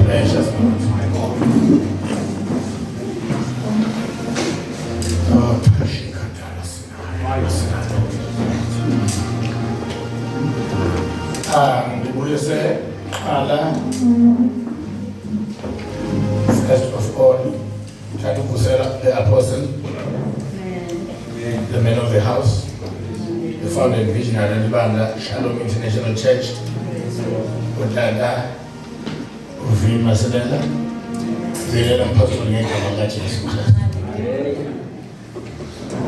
Precious Lord. Oh, Ah, ngibulise qala. First of all, try to uvusela the apostle, the man of the house, the founder and visionary libandla Shalom International Church, utata uVim Masilela. Zilela mpostoli ngegama likaJesu Kristu.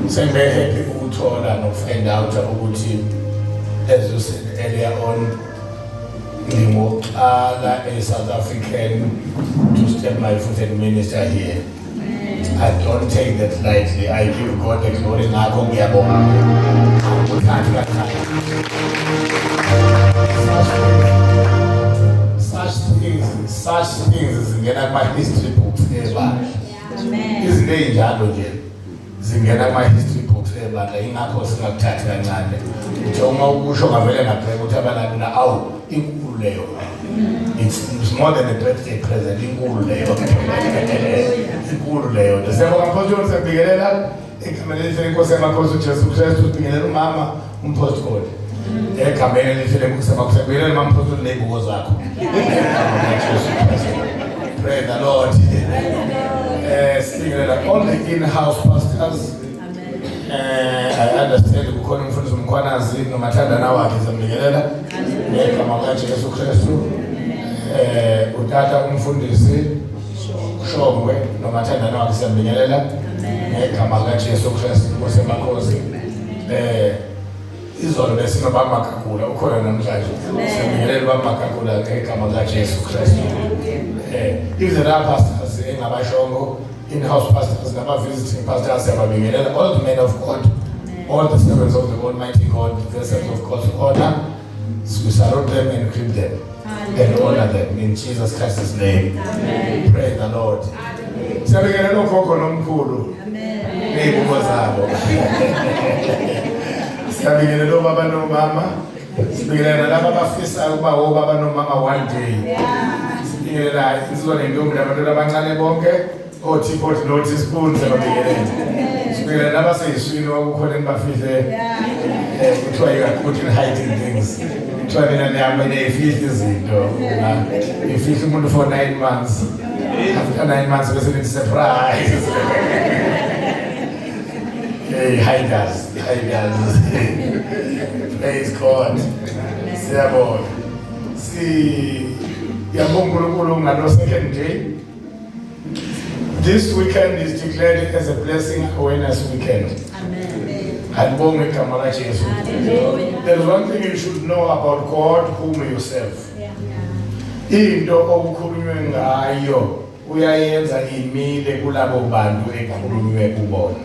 Sengibe happy ukuthola nokufind out ukuthi, as you said earlier on, ngingokuqala a-South African to step my foot and minister here. I don't take that lightly. I give God the glory ngakho. Ngiyabonga, angikuthathi kancane. Such things zingena kuma-history books ebandla. Izinto ey'njalo nje zingena kuma-history books ebandla, ingakho singakuthathi kancane. Uthi uma ukusho ngavele ngabheka ukuthi abalali na awu, inkulu leyo. It's more than a birthday present, inkulu leyo, inkulu leyo nto. Siyabonga, mpostoli. Siyabingelela egameni elihle lenkosi yamakhosi uJesu Kristu. Sibingelela umama umpostoli egameni elihle lenkosi yamakhosi. Siyabingelela umama umpostoli ney'buko zakho egameni likaJesu Kristu. Praise the Lord. Sibingelela all the in-house pastors. I understand kukhona umfundisi uMkhwanazi nomathandana wakhe, siyambingelela ngegama likaJesu Kristu. Utata umfundisi Shongwe nomathandana wakhe, siyambingelela ngegama likaJesu Kristu Nkosi yamakhosi. Izolo besinobaba Magagula, ukhona namhlanje. Siyambingelela ubaba Magagula ngegama likaJesu Kristu. If there are pastors engabashongo, in-house pastors nama-visiting pastors, siyababingelela. All the men of God, all the servants of the Almighty God, vessels of God's honor, we salute them and greet them and honor them in Jesus Christ's name. Amen. Praise the Lord. Siyabingelela okhokho nomkhulu ney'buko zabo. Siyabingelela obaba nomama. Sibingelela nalaba abafisa ukuba obaba nomama one day. Sibingelela insizwa nentombi nabantwana abancane bonke, o-teapot no-teaspoon, siyababingelela. Sibingelela nabaseyiswini wakukhona enibafihle. Kuthiwa you are good in hiding things. Kuthiwa nina niyame niyayifihla izinto. Ifihla umuntu for 9 months. After 9 months bese nithi surprise. Hey, hiders, hiders. Praise God. Siyabonga. Siyabonga uNkulunkulu ngalo second day. This weekend is declared as a blessing awareness weekend. Alibonge igama laJesu. There is one thing you should know about God whom you serve. Into okukhulunywe ngayo uyayenza imile kulabo bantu ekhulunywe kubona.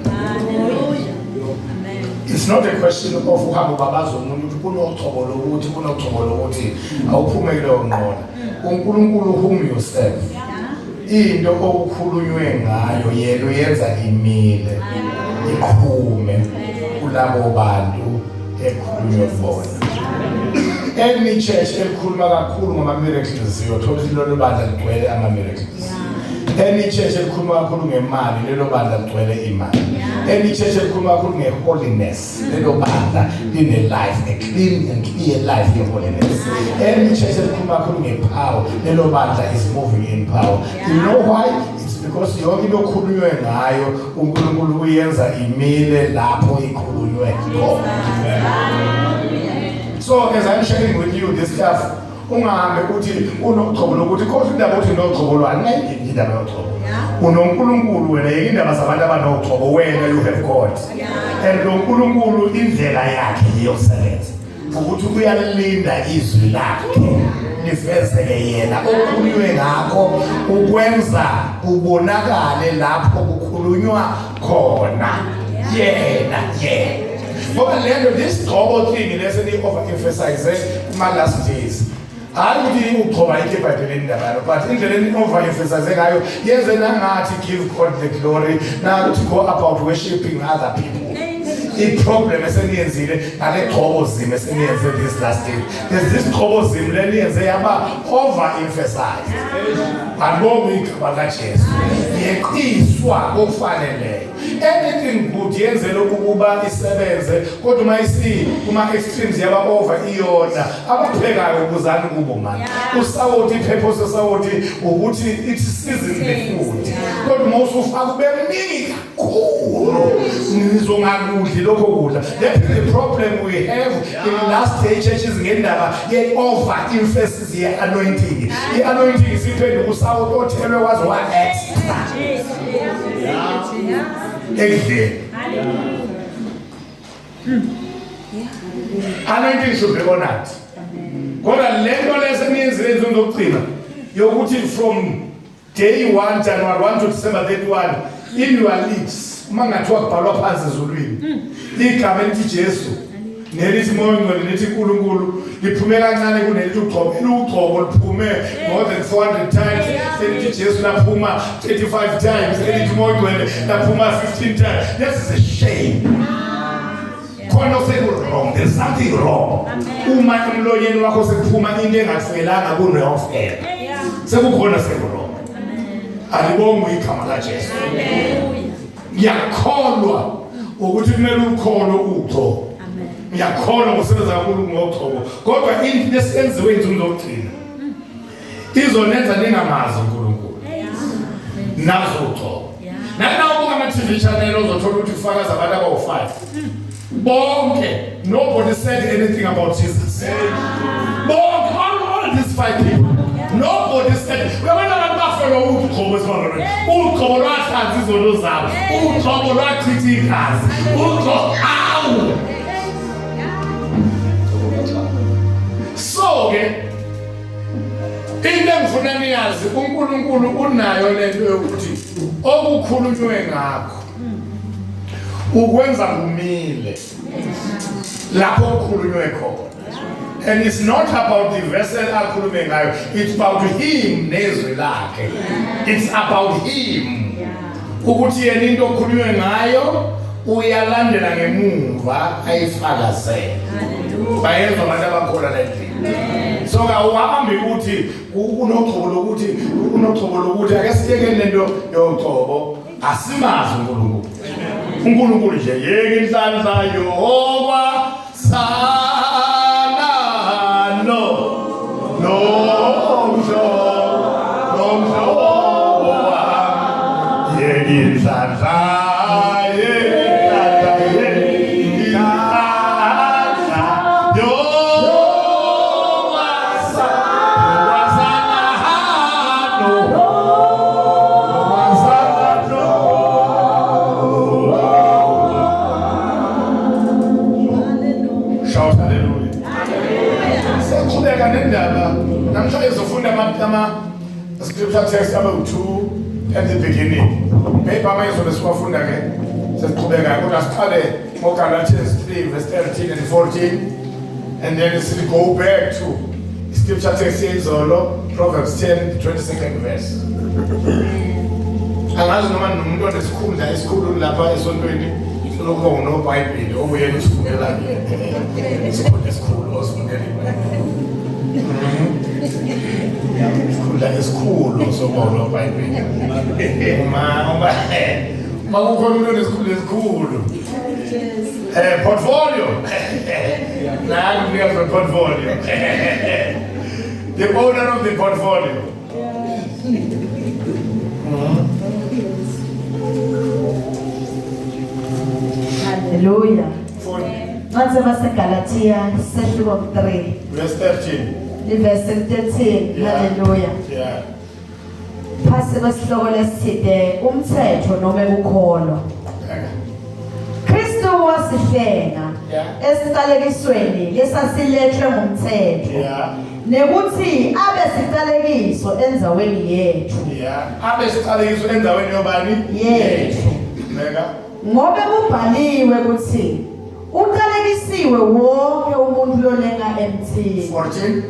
It's not a question of uhamba ubabaza umuntu ukuthi kunogcobo lokuthi, kunogcobo lokuthi, awuphume kuleyo nqola. UNkulunkulu whom you serve, into okukhulunywe ngayo yena uyenza imile, iqhume kulabo bantu ekhulunywe kubona. Any church elikhuluma kakhulu ngama-miracles, uyothola ukuthi lolo bandla ligcwele ama-miracles. Any church elikhuluma kakhulu ngemali, lelo bandla ligcwele imali. Any church elikhuluma kakhulu nge-holiness, lelo bandla line-life, a clean and clear life ye-holiness. Any church elikhuluma kakhulu nge-power, lelo bandla is moving in power. You know why? It's because yonke into okhulunywe ngayo uNkulunkulu uyenza imile lapho ikhulunywe khona. So as I'm sharing with you this stuff, ungahambe uthi unogcobo lokuthi, khohlwa indaba uthi unogcobo lwani. Ungayingeni indaba yogcobo. UnoNkulunkulu wena, yeke indaba zabantu abanogcobo. Wena, you have God, and lo Nkulunkulu indlela yakhe iyosebenza ukuthi uyalinda izwi lakhe livezeke, yena okhulunywe ngakho ukwenza kubonakale lapho kukhulunywa khona yena, yena. Ngoba lento, this gcobo thing lese ni-overemphasize kuma-last days, hayi ukuthi ugcoba ikho ebhayibhelini indaba yalo, but indlela eni-overemphasize ngayo yenze nangathi give God the glory, nakuthi go about worshiping other people. I-problem eseniyenzile ngale gcobozim eseniyenze this last day, there's this gcobozim leniyenze yaba over emphasized. Alibonge igama likaJesu. Yeqiswa kokufaneleyo. Anything good yenzele ukuba isebenze, kodwa uma isi kuma extremes yaba over iyona. Abaphekayo ubuzani kubo manje. Usawoti, ipurpose sawoti ukuthi it season the food. Kodwa uma usufaka ube mningi kakhulu, ngizongakudli lokho kudla. That is the problem we have in last day churches ngendaba ye over emphasis ye anointing. I anointing isiphenduka usawoti othelwe waze wa extra ekudleni. Anointing should be honored. Kodwa le nto leseniyenzile inzuzo zokugcina yokuthi from day 1 January 1 to December 31 in your lips, uma ngathiwa kubhalwa phansi ezulwini igama elithi Jesu nelithi Moya oNgcwele nethi uNkulunkulu liphume kancane kunelithi ugcobo. Elugcobo liphume more than 400 times, elithi Jesu laphuma 35 times, elithi Moya oNgcwele laphuma 15 times. This is a shame. Khona seku-wrong, there's something wrong. Uma emlonyeni wakho sekuphuma into engafelanga kuneyofela, sekukhona seku-wrong. Alibongwe igama laJesu. Ngiyakholwa ukuthi kumele ukholwe ugcobo, ngiyakholwa ngokusebenza kakhulu ngogcobo, kodwa into esenziwe inzuzo zokugcina izonenza ningamazi uNkulunkulu nazo ugcobo. Nana ubuka ama-TV channel, uzothola ukuthi kufakaza abantu abawu-5 bonke. Nobody said anything about Jesus. Bonke, all these five people, nobody said. Uyabona, abantu bafelwa ugcobo esibalolweni. Ugcobo lwahlanza izono zabo, ugcobo lwachitha igazi, ugcobo awu. So ke into engifuna niyazi, uNkulunkulu unayo lento yokuthi okukhulunywe ngakho ukwenza kumile lapho kukhulunywe khona. And it's not about the vessel akhulume ngayo, it's about him nezwi lakhe. It's about him, ukuthi yena into okhulunywe ngayo uyalandela ngemumva ayifakazele. Bayezwa abantu abakhona la endlini? So awuhambi uthi unogcobo lokuthi, unogcobo lokuthi. Ake siyekeni lento yogcobo, asimazi uNkulunkulu. uNkulunkulu nje yeke inhlanhla yoba sana no nomhlobo wami, yeke inhlanhla, yeke inhlanhla, yeke inhlanhla yowasa yowasana no yowasana no. Shout hallelujah. Siyaqhubeka nendaba namhlanje, sizofunda ama scripture text abe 2 at the beginning. Maybe amanye zobe siwafunda ke sesiqhubeka, kodwa siqale ngoGalatians 3 verse 13 and 14, and then we go back to scripture text yezolo, Proverbs 10 22nd verse. Angazi noma nomuntu onesikhundla esikhulu lapha esontweni lokuba unobhayibheli obuyena usifundela kuyena isikhundla esikhulu, osifundela ibhayibheli, isikhundla esikhulu sokuba unobhayibheli. Uma kukhona umuntu onesikhundla esikhulu, portfolio, nangu umnikazi we-portfolio, the owner of the portfolio. Haleluya. Funda. Ncwadi yabaseGalatia sehluko 3 Verse 13. Livesi 13. Haleluya. Phasi kwesihloko lesithide umthetho noma ukukholwa. Kristu wasihlenga esiqalekisweni lesasilethwe ngumthetho. Nekuthi abe siqalekiso endzaweni yethu. Yeah. Abe siqalekiso endaweni yobani? Yethu. Beka. Ngobe kubhaliwe ukuthi uqalekisiwe wonke umuntu lolenga emthini. 14.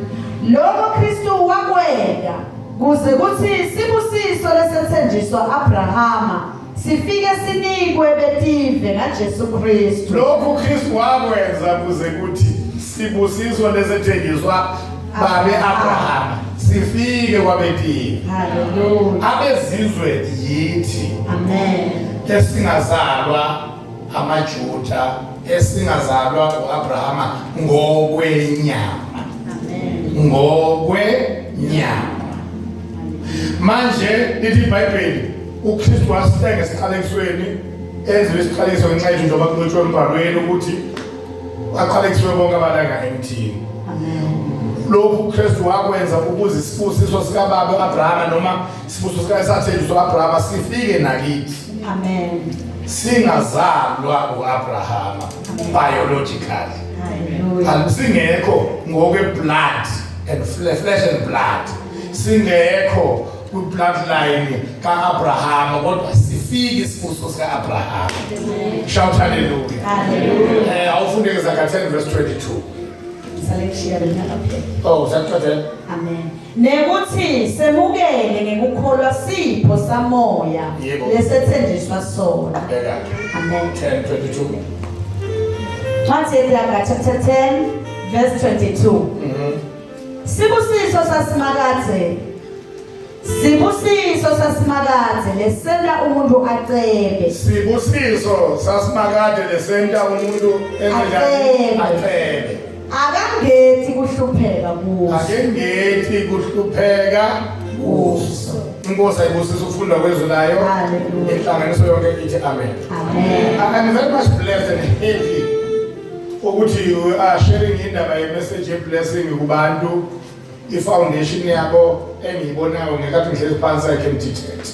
Lokho Kristu wakwenda kuze kuthi sibusiso lesethenjiswa Abrahama Sifike sinikwe betive ngaJesu Kristu. Lokhu Kristu wakwenza kuze kuthi sibusiswa lesethenjiswa babe Abraham sifike kwabetive. Hallelujah. Abezizwe yithi. Amen. Esingazalwa amaJuda esingazalwa uAbrahama ngokwenyama. Amen. Ngokwenyama. Manje lithi iBhayibheli uKristu wasihlenga esiqalekisweni enziwe isiqalekiso ngenxa yethu njengoba kulotshwe embhalweni ukuthi baqalekisiwe bonke abalanga emthini. Amen. Lokhu uKristu wakwenza ukuze isibusiso sikababa uAbrahama noma isibusiso sikaSathenjiswa uAbrahama sifike nakithi. Amen. Singazalwa uAbrahama biologically. Hallelujah. Singekho ngokwe blood and flesh and blood. Singekho kwi bloodline kaAbrahama kodwa sifike isibusiso sikaAbrahama. Shout hallelujah. Hallelujah. Awufunde Zaga 10 verse 22. Salekushiya lena lapha. Oh, usaqedela? Amen. Nekuthi semukele ngekukholwa sipho samoya Yebo. lesethenjiswa sona. Bheka. Amen. 10:22. Ncwadi yeZaga chapter 10 verse 22. Sibusiso sasimakadze. Sibusiso sasimakadze lesenta umuntu acebe. Sibusiso sasimakade lesenta umuntu enze njani? Acebe. Acebe. Akangethi kuhlupheka kuso. Akengethi kuhlupheka kuso. Inkosi ayibusise ukufunda kwezwi layo. Hallelujah. Inhlanganiso yonke ithi amen. Amen. I'm very much blessed and happy ukuthi you are sharing indaba ye-message ye-blessing kubantu. I-foundation yabo engiyibonayo ngekathi ngihlezi phansi, I can detect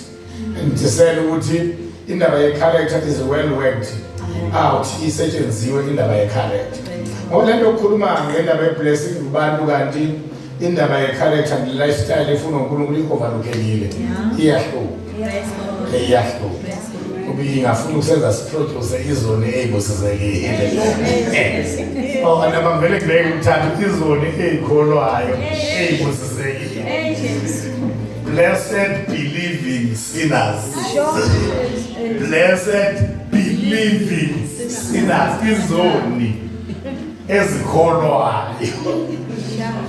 and discern ukuthi indaba ye-character is well worked out, isetshenziwe indaba ye-character. Ngoba lento yokukhuluma ngendaba ye-blessing kubantu kanti indaba ye-character and lifestyle efuna uNkulunkulu i-overlookekile, iyahluka, iyahluka. Kuba ingafuna ukusenza siproduce izoni ey'busisekile. Oh, noma ngivele ngibeke ukuthatha izoni ey'kholwayo ey'busisekile. Blessed believing sinners. Blessed believing sinners. Izoni ezikholwayo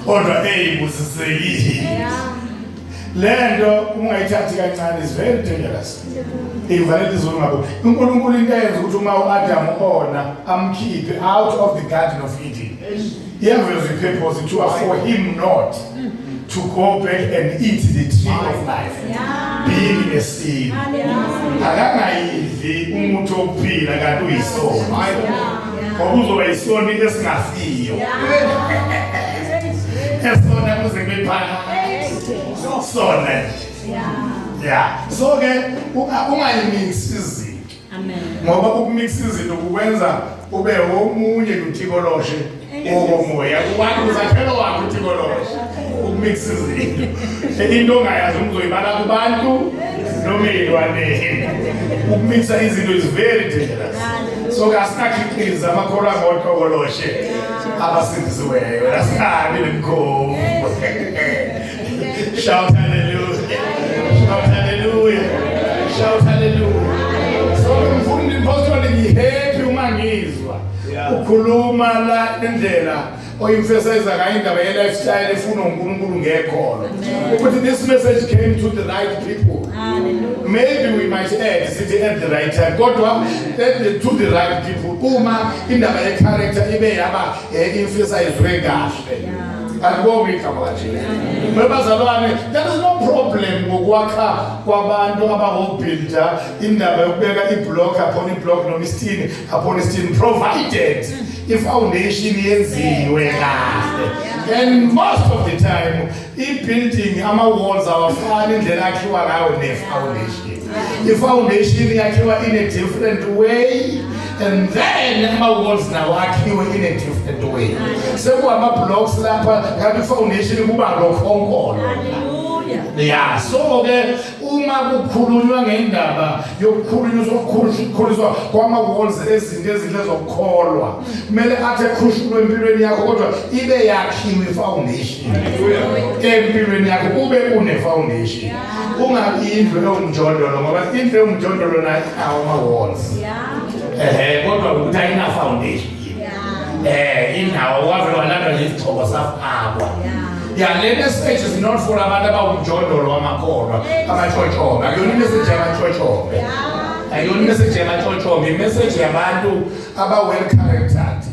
kodwa ey'busisekile. Lento ungayithathi kancane, is very dangerous. Ivalela izulu ngabo. uNkulunkulu into ayenza ukuthi uma uAdam ona amkhiphe out of the Garden of Eden. Iyaveza i-purpose to for him not to go back and eat the tree of life. Being a sin. Akangayidli umuthi wokuphila kanti uyisoni. Ngoba uzoba isoni esingafiyo. Esona kuze kube phakade. Sona nje. Yeah. So ke ungayimix izinto. Amen. Ngoba ukumix izinto kukwenza ube omunye kuthikoloshe okomoya. Kubantu uzakhelo wakho uthikoloshe. Ukumix izinto. Into ongayazi uzoyibala kubantu noma ey'lwaneni. Ukumixa izinto is very dangerous. So ke asinakhiqiza amakholwa ngothokoloshe abasindisiweyo. Asingabi nemkhovu. Shout hallelujah. Shout hallelujah. Shout hallelujah. So mfundi mpostoli, ngihappy uma ngizwa ukhuluma la indlela oyi-emphasize ngayo indaba ye-lifestyle efuna uNkulunkulu ngekholo. Ukuthi this message came to the right people. Maybe we might add sithi at the right time, kodwa to the right people. Uma indaba ye-character ibe yaba emphasizwe kahle. Akubonge igama kaJesu. Bazalwane, there is no problem ngokwakha kwabantu abangobuilder, indaba yokubeka iblock upon iblock noma isitini upon isitini, provided i-foundation yenziwe kahle. And most of the time i-building, ama-walls awafani indlela akhiwa ngayo ne-foundation. I-foundation yakhiwa in a different way and then ama-walls nawo akhiwe in a different way. Sekuwama-blocks lapha, kanti i-foundation kuba lokhonkolo. Hallelujah. Yeah, so ke Uma kukhulunywa ngendaba yokukhulunyiswa ukukhuliswa kwama-walls ezinto ezinhle zokukholwa, kumele athi ekhushulwe empilweni yakho, kodwa ibe yakhiwe i-foundation empilweni yakho, ube une-foundation, ungabi indlu ewumjondolo, ngoba indlu ewumjondolo nayo inawo ama-walls, ehe, kodwa ukuthi ayina-foundation. Inawo, wavele walandwa nje isigxobo safakwa. Ya, le message is not for abantu abawumjondolo wamakholwa, amatshotshombe. Akuyona imessage yamatshotshombe, akuyona imessage yamatshotshombe, imessage yabantu aba-well charactered.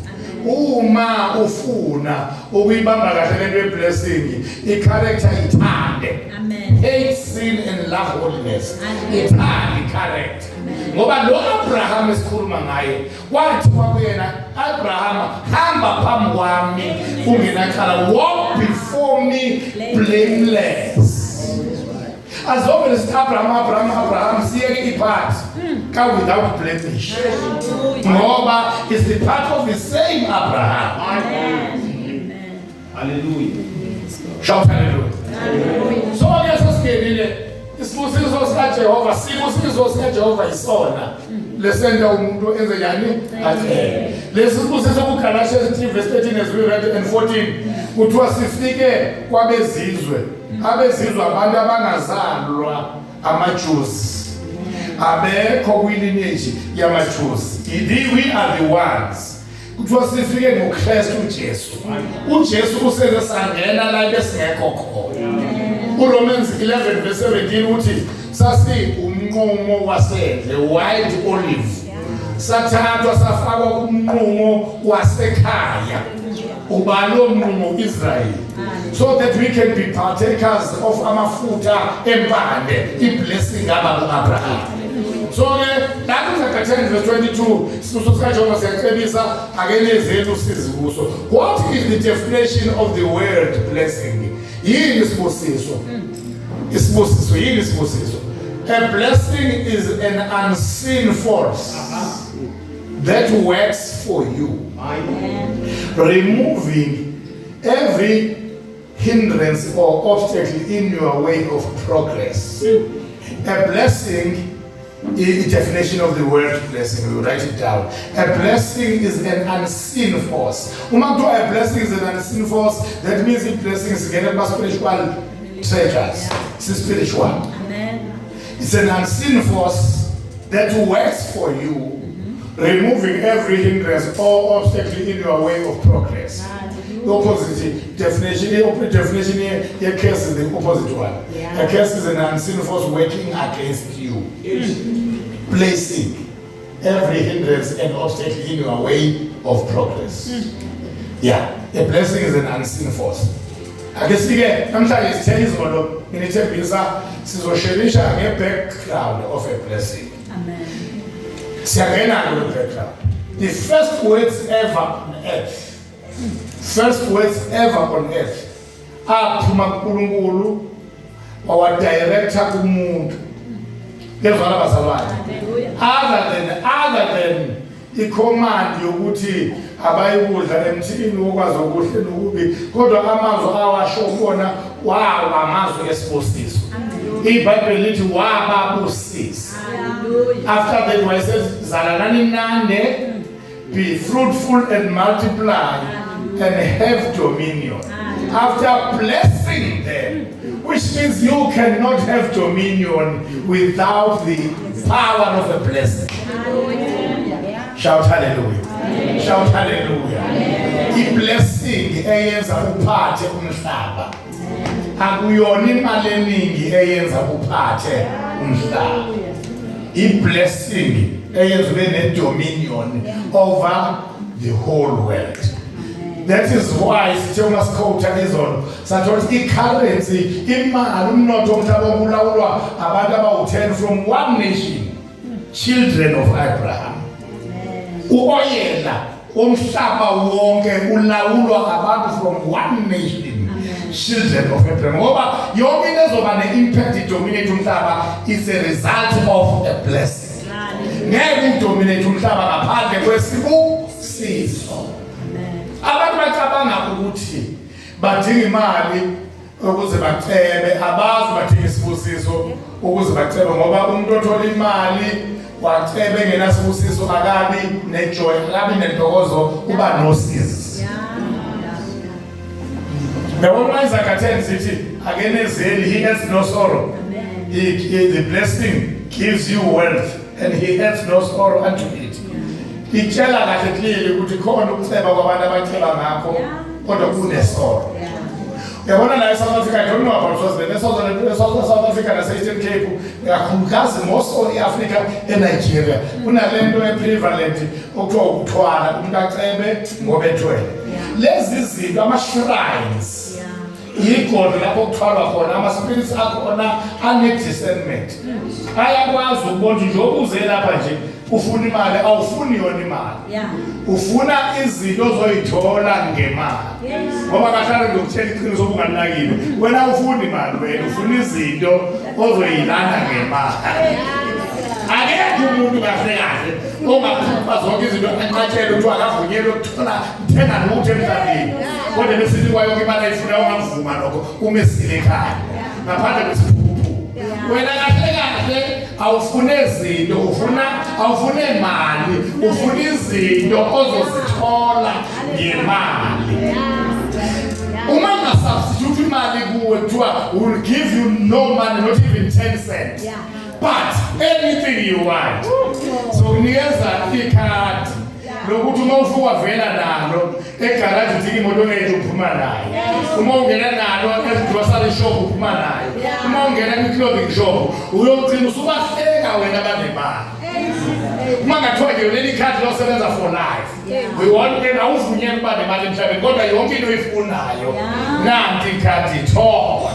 Uma ufuna ukuyibamba kahle lento ye-blessing, i-character ithande. Amen. Hate sin and love holiness. Ithande i-character, ngoba lo Abraham esikhuluma ngaye kwathiwa kuyena, "Abraham, hamba phambi kwami ungenacala, walk before me blameless." Azovele sithi Abraham, Abraham, Abraham, siyeke ipart ka without blemish, ngoba is the part of the same Abraham. Hallelujah. Shout hallelujah. So ke sesingenile isibusiso sikaJehova, sibusiso sikaJehova isona lesenta umuntu enze njani? Acele. Lesi sibusiso kuGalatians 3 verse 13, as we read, and 14, kuthiwa sifike kwabezizwe. Abezizwe abantu abangazalwa amaJews, abekho kwilineage yamaJews. We are the ones kuthiwa sifike ngoKristu uJesu. UJesu usenze sangena la besingekho khona. URomans 11 verse 17 uthi sasi umnqumo wasendle, wild olive, sathathwa safakwa kumnqumo wasekhaya. Ubani lo mnqumo? Israel, so that we can be partakers of amafutha empande, iblessing ngaba ku-Abraham. So ke lapho Zaga 10 verse 22, isibusiso sikaJehova siyacebisa, akenezeli usizi kuso. What is the definition of the word blessing? Yini isibusiso? Isibusiso yini isibusiso? A blessing is an unseen force that works for you, removing every hindrance or obstacle in your way of progress. A blessing, the definition of the word blessing, we will write it down. A blessing is an unseen force. Uma kuthiwa a blessing is an unseen force, that means i blessing is ngene kuma spiritual treasures. It's spiritual. Amen. It's an unseen force that works for you, removing every hindrance or obstacle in your way of progress. The opposite definition, the opposite definition here, here, curse is the opposite one. A curse is an unseen force working against you, placing every hindrance and obstacle in your way of progress. Yeah, a blessing is an unseen force. Ake sike namhlanje sithe izolo nginithembisa sizosherisha nge-background of a blessing. Amen. Siyangena kulo background. The first words ever on earth, first words ever on earth aphuma kuNkulunkulu wawadirecta kumuntu. Kezwana bazalwane? Hallelujah. Other than icommand yokuthi abayikudla emthini wokwazi okuhle nokubi, kodwa amazwi awasho kubona wawa amazwi esibusiso. IBhayibheli lithi wababusisa. Hallelujah. After that wayesezalelani nande, be fruitful and multiply and have dominion. After blessing them, which means you cannot have dominion without the power of a blessing. Hallelujah. Shout hallelujah. Shout hallelujah. I-blessing eyenza uphathe umhlaba, akuyona imali eningi eyenza uphathe umhlaba. I-blessing eyenza ube ne-dominion over the whole world. That is why sithe uma sikhowutha izolo sathola ukuthi i-currency, imali, umnotho womhlaba obulawulwa abantu abawu-10 from one nation, children of Abraham. Uoyela umhlaba wonke ulawulwa abantu from one nation, children of Abraham, ngoba yonke into ezoba ne-impact idominate umhlaba is a result of a blessing. Ngeke udominate umhlaba ngaphandle kwesibusiso. Abantu bacabanga ukuthi badinga imali ukuze bacebe, abazi badinga isibusiso. isibusiso ukuze bacebe, ngoba umuntu othola imali wacebe engenasibusiso akabi nejoy, akabi nentokozo, uba nosizi. Yabona Isaiah 10 sithi akenezeli, he has no sorrow. The blessing gives you wealth and he has no sorrow unto it. Itshela kahle clearly ukuthi khona ukuceba kwabantu abaceba ngakho kodwa kunesorrow. Uyabona la eSouth Africa, I don't know about Swaziland, eSouth Africa nase-Eastern Cape, kakhulukazi most of i-Africa, eNigeria, kunalento eprevalent okuthiwa ukuthwala, umuntu acebe ngoba ethwele. Lezi zinto ama-shrines, igodo lapho kuthwalwa khona, ama-spirits akhona ane-discernment, ayakwazi ukubona ukuthi njengoba uze lapha nje ufuna imali, awufuni yona imali, ufuna izinto ozoyithola ngemali. Ngoba kahlale ngiyokutshela iqiniso obungalinakile, wena ufuna imali, wena ufuna izinto ozoyilanda ngemali. Akekho umuntu kahle kahle ongaphupha zonke izinto anqatshelwe ukuthi akavunyelwe ukuthola kuthenga lutho emhlabeni, kodwa besinikwa yonke imali ayifuna. Ungamvuma lokho umesile ekhaya ngaphandle kwesiphuphu. Wena kahle kahle awufune izinto, ufuna, awufune imali, ufuna izinto ozozithola ngemali. Uma ungasubstitute imali kuwe, kuthiwa will give you no money, not even 10 cents, but anything you want. So kunikeza ikhadi lokuthi uma ufika vela nalo egaraji, udinga imoto entsha, uphuma nayo. Uma ungena nalo egrocery shop, uphuma nayo. Uma ungena kwi-clothing shop, uyogcina usubahleka wena banemali. Uma ngathiwa nje leli khadi losebenza for life, we want ke, awuvunyelwa ukuba nemali emhlabeni, kodwa yonke into oyifunayo, nanti ikhadi, ithole,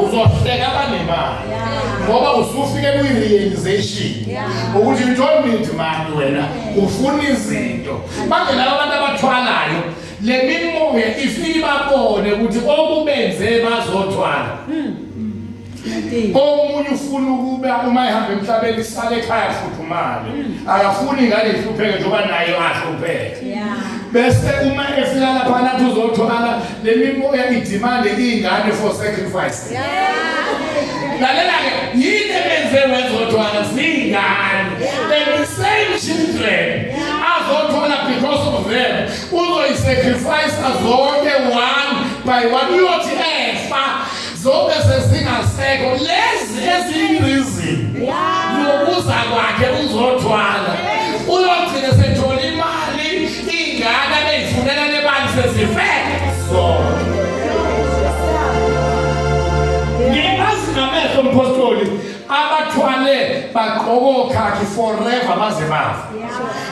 uzohleka abanemali ngoba usufike kwi-realization ukuthi you don't need money, wena ufuna izinto. Manje laba abantu abathwalayo, le mimoya ifike ibabone ukuthi okubenze bazothwala. Omunye ufuna ukuba uma ehamba emhlabeni isale ekhaya futhumale, akafuni ingane ihlupheke njengoba nayo ahlupheke. Bese uma efika lapha nathi uzothwala, le mimoya idemande iy'ngane for sacrifice. Lalela-ke, yini ebenze wezothwala? Ziy'ngane. And the same children azothola because of them, uzoyisacrifice zonke one by one. Uyothi efa zobe sezingasekho lezi eziyi-reason yokuza kwakhe uzothwala. Uyogcina sethola imali, iy'ngane abeyifunela le mali sezife zonke. Ngibazi ngamehlo mpostoli abathwale bagqoka okhakhi forever baze bafa.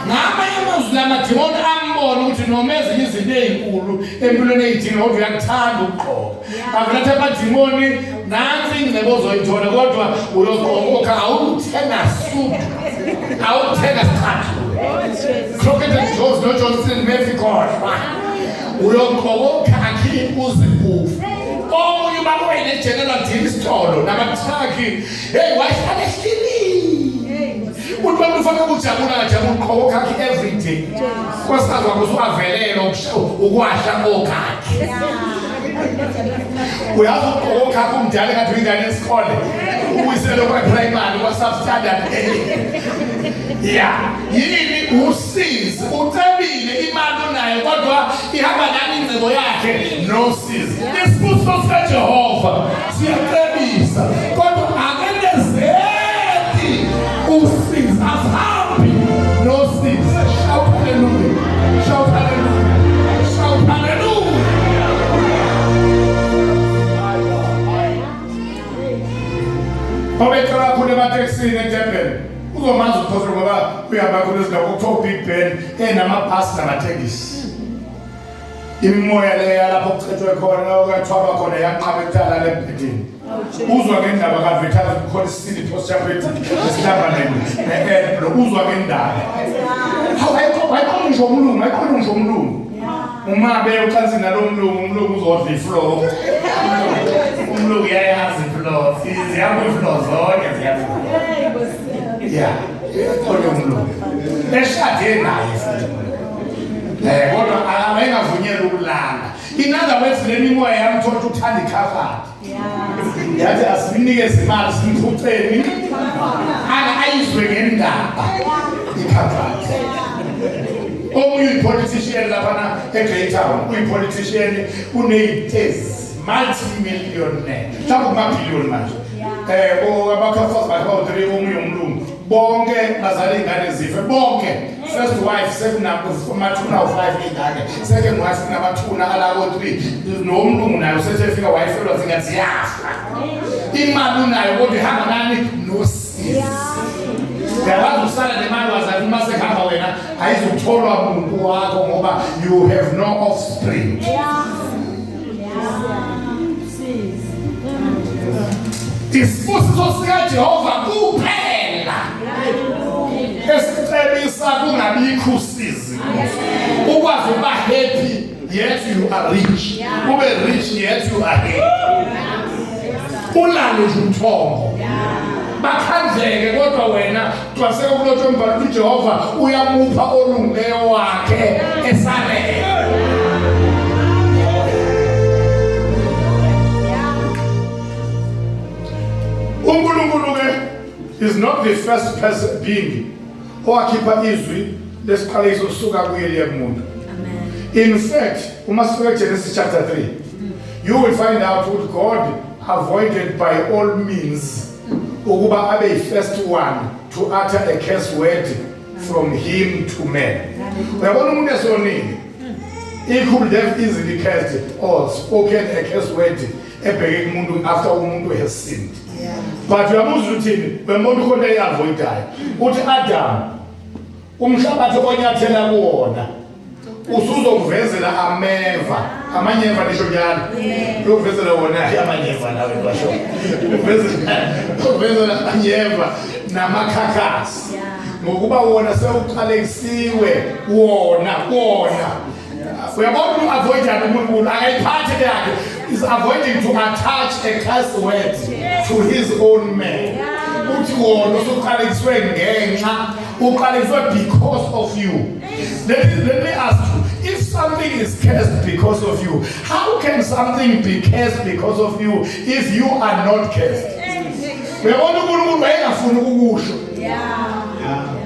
Ngamanye amazwi, lamadimoni ambona ukuthi noma ezinye izinto ey'nkulu empilweni ey'dinga, kodwa uyakuthanda ukugqoka. Avela athi amadimoni, nansi ingcebo ozoyithola, kodwa uyogqoka okhakhi, awuthenga suit, awuthenga sicathulo, Crockett and Jones no-Johnson Murphy, khohlwa, uyogqoka okhakhi uze ufe. Omunye ubaba wayene-general deal, isitolo namathrakhi, hey, wayehlala ehlelile. Uthi bantu ufake ukujabula, ngajabula, ugqoka okhakhi every day. Nkosikazi wakho usuwavelelwa ukwasha okhakhi. Uyazi ugqoka okhakhi umdala engathi uyingane yesikole, ubuyiselwe kwa-primary, kwa-substandard A. Ya yini? Usizi. Ucebile, imali unayo, kodwa ihamba nani ingcebo yakhe? Nosizi. Isibusiso sikaJehova siyacebisa, kodwa akenezeli usizi, asihambi nosizi. Shout hallelujah, shout hallelujah, shout hallelujah. Obecela kakhulu ematekisini eDurban uzomazi uphoswe ngoba uyahamba khona ezindawo, kuthiwa uBig Ben, enamabhasi namatekisi. Imimoya leya lapho kucetshwe khona, okwathwalwa khona, yanqaba ekuhlala lembhedeni. Uzwa ngendaba kaVitaz, kukhona isilipho siyaphethe esihlamba ne-elblo, uzwa ngendaba. Hawu, ayikho ngisho umlungu, ayikho ngisho umlungu. Uma beya ucansini nalo mlungu, umlungu uzodla ifloor. Umlungu uyayazi ifloor, zihamba ifloor zonke, ziyafuna. Ya, khona umlungu eshade naye futhi, kodwa awayengavunyelwa ukulala. In other words, le mimoya yamthola ukuthi uthanda ikhafathi. Yathi asimnikeze imali simphuceni. Aka ayizwe ngendaba. I-contract. Omunye uyi-politician laphana eGreytown, uyi-politician uney'tezi multi-millionaire. Mhlawumbe kumabhiliyoni manje. Abafazi bakhe bawu-3 omunye umlungu. Bonke bazala iy'ngane zife bonke. First wife sekunamatuna awu-5 iy'ngane. Second wife kunamathuna alako 3. Nomlungu naye usethe efika wayefelwa zingane ziyafa. Imali unayo kodwa ihamba nani nosizi. Uyakwazi ukusala nemali wazathi uma sekuhamba wena ayizutholwa muntu wakho ngoba you have no offspring. Isibusiso sikaJehova kuphela esicebisa kungabikho usizi. Ukwazi ukuba happy yet you are rich. Ube rich yet you are happy. Ulale nje umthombo. Bakhandleke kodwa wena twaseke kulotshwe umbhalo ukuthi uJehova uyamupha olungileyo wakhe esalele. uNkulunkulu ke is not the first person being owakhipha izwi lesiqalekiso kusuka kuye liye kumuntu. In fact, uma sifika Genesis chapter 3, you will find out ukuthi God avoided by all means ukuba abe yi first one to utter a curse word from him to man. Uyabona umuntu esonile, he could have easily cursed or spoken a curse word ebheke kumuntu after umuntu has sinned. But uyamuzwa uthini? Uyambona ukhona eyi-avoidayo. Uthi Adam, umhlabathi onyathela kuwona usuzokuvezela ameva, amanyeva nisho njalo. Uyokuvezela wona amanyeva lawe basho. Uvezela amanyeva namakhakhasi. Ngokuba wona sewuqalekisiwe wona wona. Uyabona u-avoidani uNkulunkulu akayiphathi yakhe is avoiding to attach a curse word to his own man. Uthi wona usuqalekiswe ngenxa uqalekiswe because of you. Let me ask you, if something is cursed because of you, how can something be cursed because of you if you are not cursed? Uyabona uNkulunkulu wayengafuni ukukusho.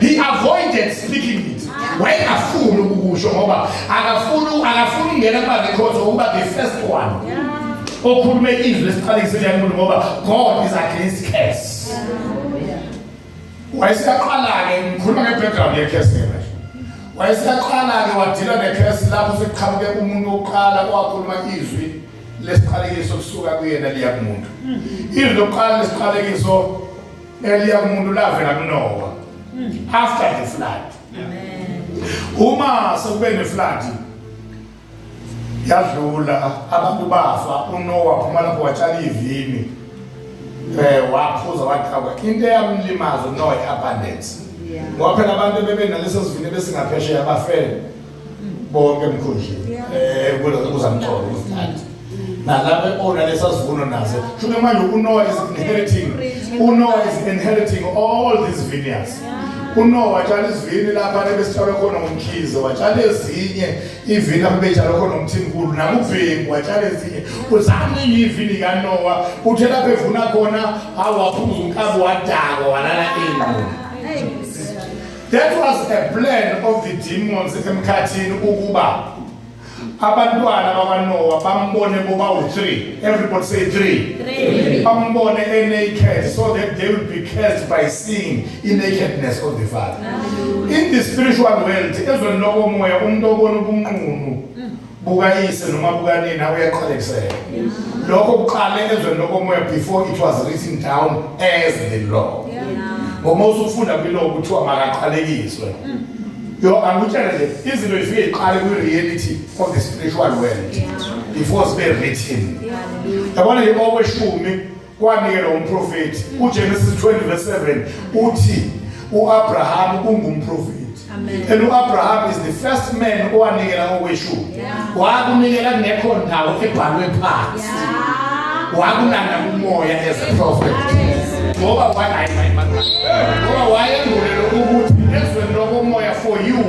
He avoided speaking it. Wayengafuni ukukusho ngoba akafuni ukungena kuma records ukuba the first one okhulume izwi lesiqalekiso likaNkulunkulu ngoba God is against curse. Wayeseyaqala-ke, ngikhuluma nge-background ye-curse ke manje. Wayeseyaqala-ke wadila ne-curse lapho sekuqhamuke umuntu wokuqala owakhuluma izwi lesiqalekiso kusuka kuyena liya kumuntu. Izwi lokuqala lesiqalekiso eliya kumuntu lavela kuNoah after the flood. Uma sekube ne-flood yadlula abantu bafa, uNoah waphuma lapho watshala ivini, waphuza waqhawuka. Into eyamlimaza uNoah i-abundance, ngoba phela abantu bebenaleso sivini besingaphesheya bafele bonke emkhunjini kuzamcolo kuzithatha nalabo ona lesa sivuno nazo. Shuthi manje uNoah is inheriting all these vineyards. uNoah watshala isivini lapha ebesitshalwe khona ngumkhize, watshala ezinye ivini lapho betshalwe khona umthimkhulu, nakubhengu watshala ezinye. Uzaningi ivini kaNoah, uthe lapho evuna khona awaphuza umkabi wadakwa walala endlini. That was a plan of the demons emkhathini ukuba abantwana bakwaNoah bambone boba u3. Everybody say 3. Bambone naked so that they will be cursed by seeing the nakedness of the father. In the spiritual world, ezweni lokomoya, umuntu obona ubunqunu bukayise noma bukanina uyaqalekiseka. Lokho kuqale ezweni lokomoya before it was written down as the law. Ngoba usufunda kwi-law kuthiwa makaqalekiswe. Yo, angikutshele nje izinto zifike iqale kwi-reality of the spiritual world before zibe written. Yabona nje okweshumi kwanikelwa umprofeti. uGenesis 20 verse 7 uthi uAbraham ungumprofeti. And uAbraham is the first man owanikela okweshumi. Wakunikela kungekho ndawo ebhalwe phansi. Wakulanda kumoya as a prophet. Ngoba wayembulele ukuthi ezweni lokomoya for you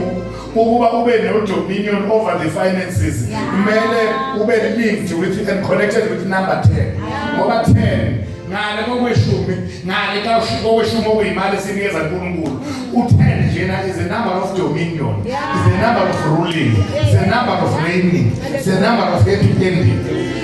Ukuba ube no dominion over the finances, kumele ube linked with and connected with number 10. Ngoba 10 ngale kokweshumi, ngale kokweshumi okuyimali esinikeza uNkulunkulu. U10 njena is a number of dominion, is a number of ruling, is a number of reigning, is a number of happy ending.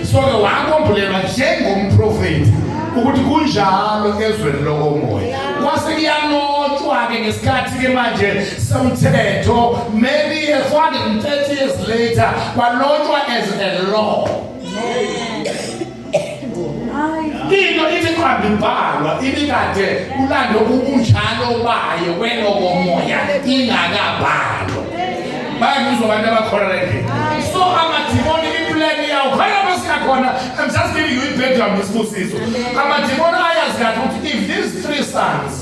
So ke wakombulelwa njengomprofeti ukuthi kunjalo ezweni lokomoya. Kwase kuyanotshwa-ke ngesikhathi-ke manje somthetho, many years, 430 years later, kwalotshwa as a law. Into ithi qambi ibhalwa ibikade kulando ubunjalo bayo kwelokomoya ingakabhalwa. Bayakuzwa abantu abakhona la endlini. So amadimoni iplani yawo khona lapho siyakhona. I'm just giving you i-background yesibusiso. Amadimoni ayazi kahle ukuthi if these three sons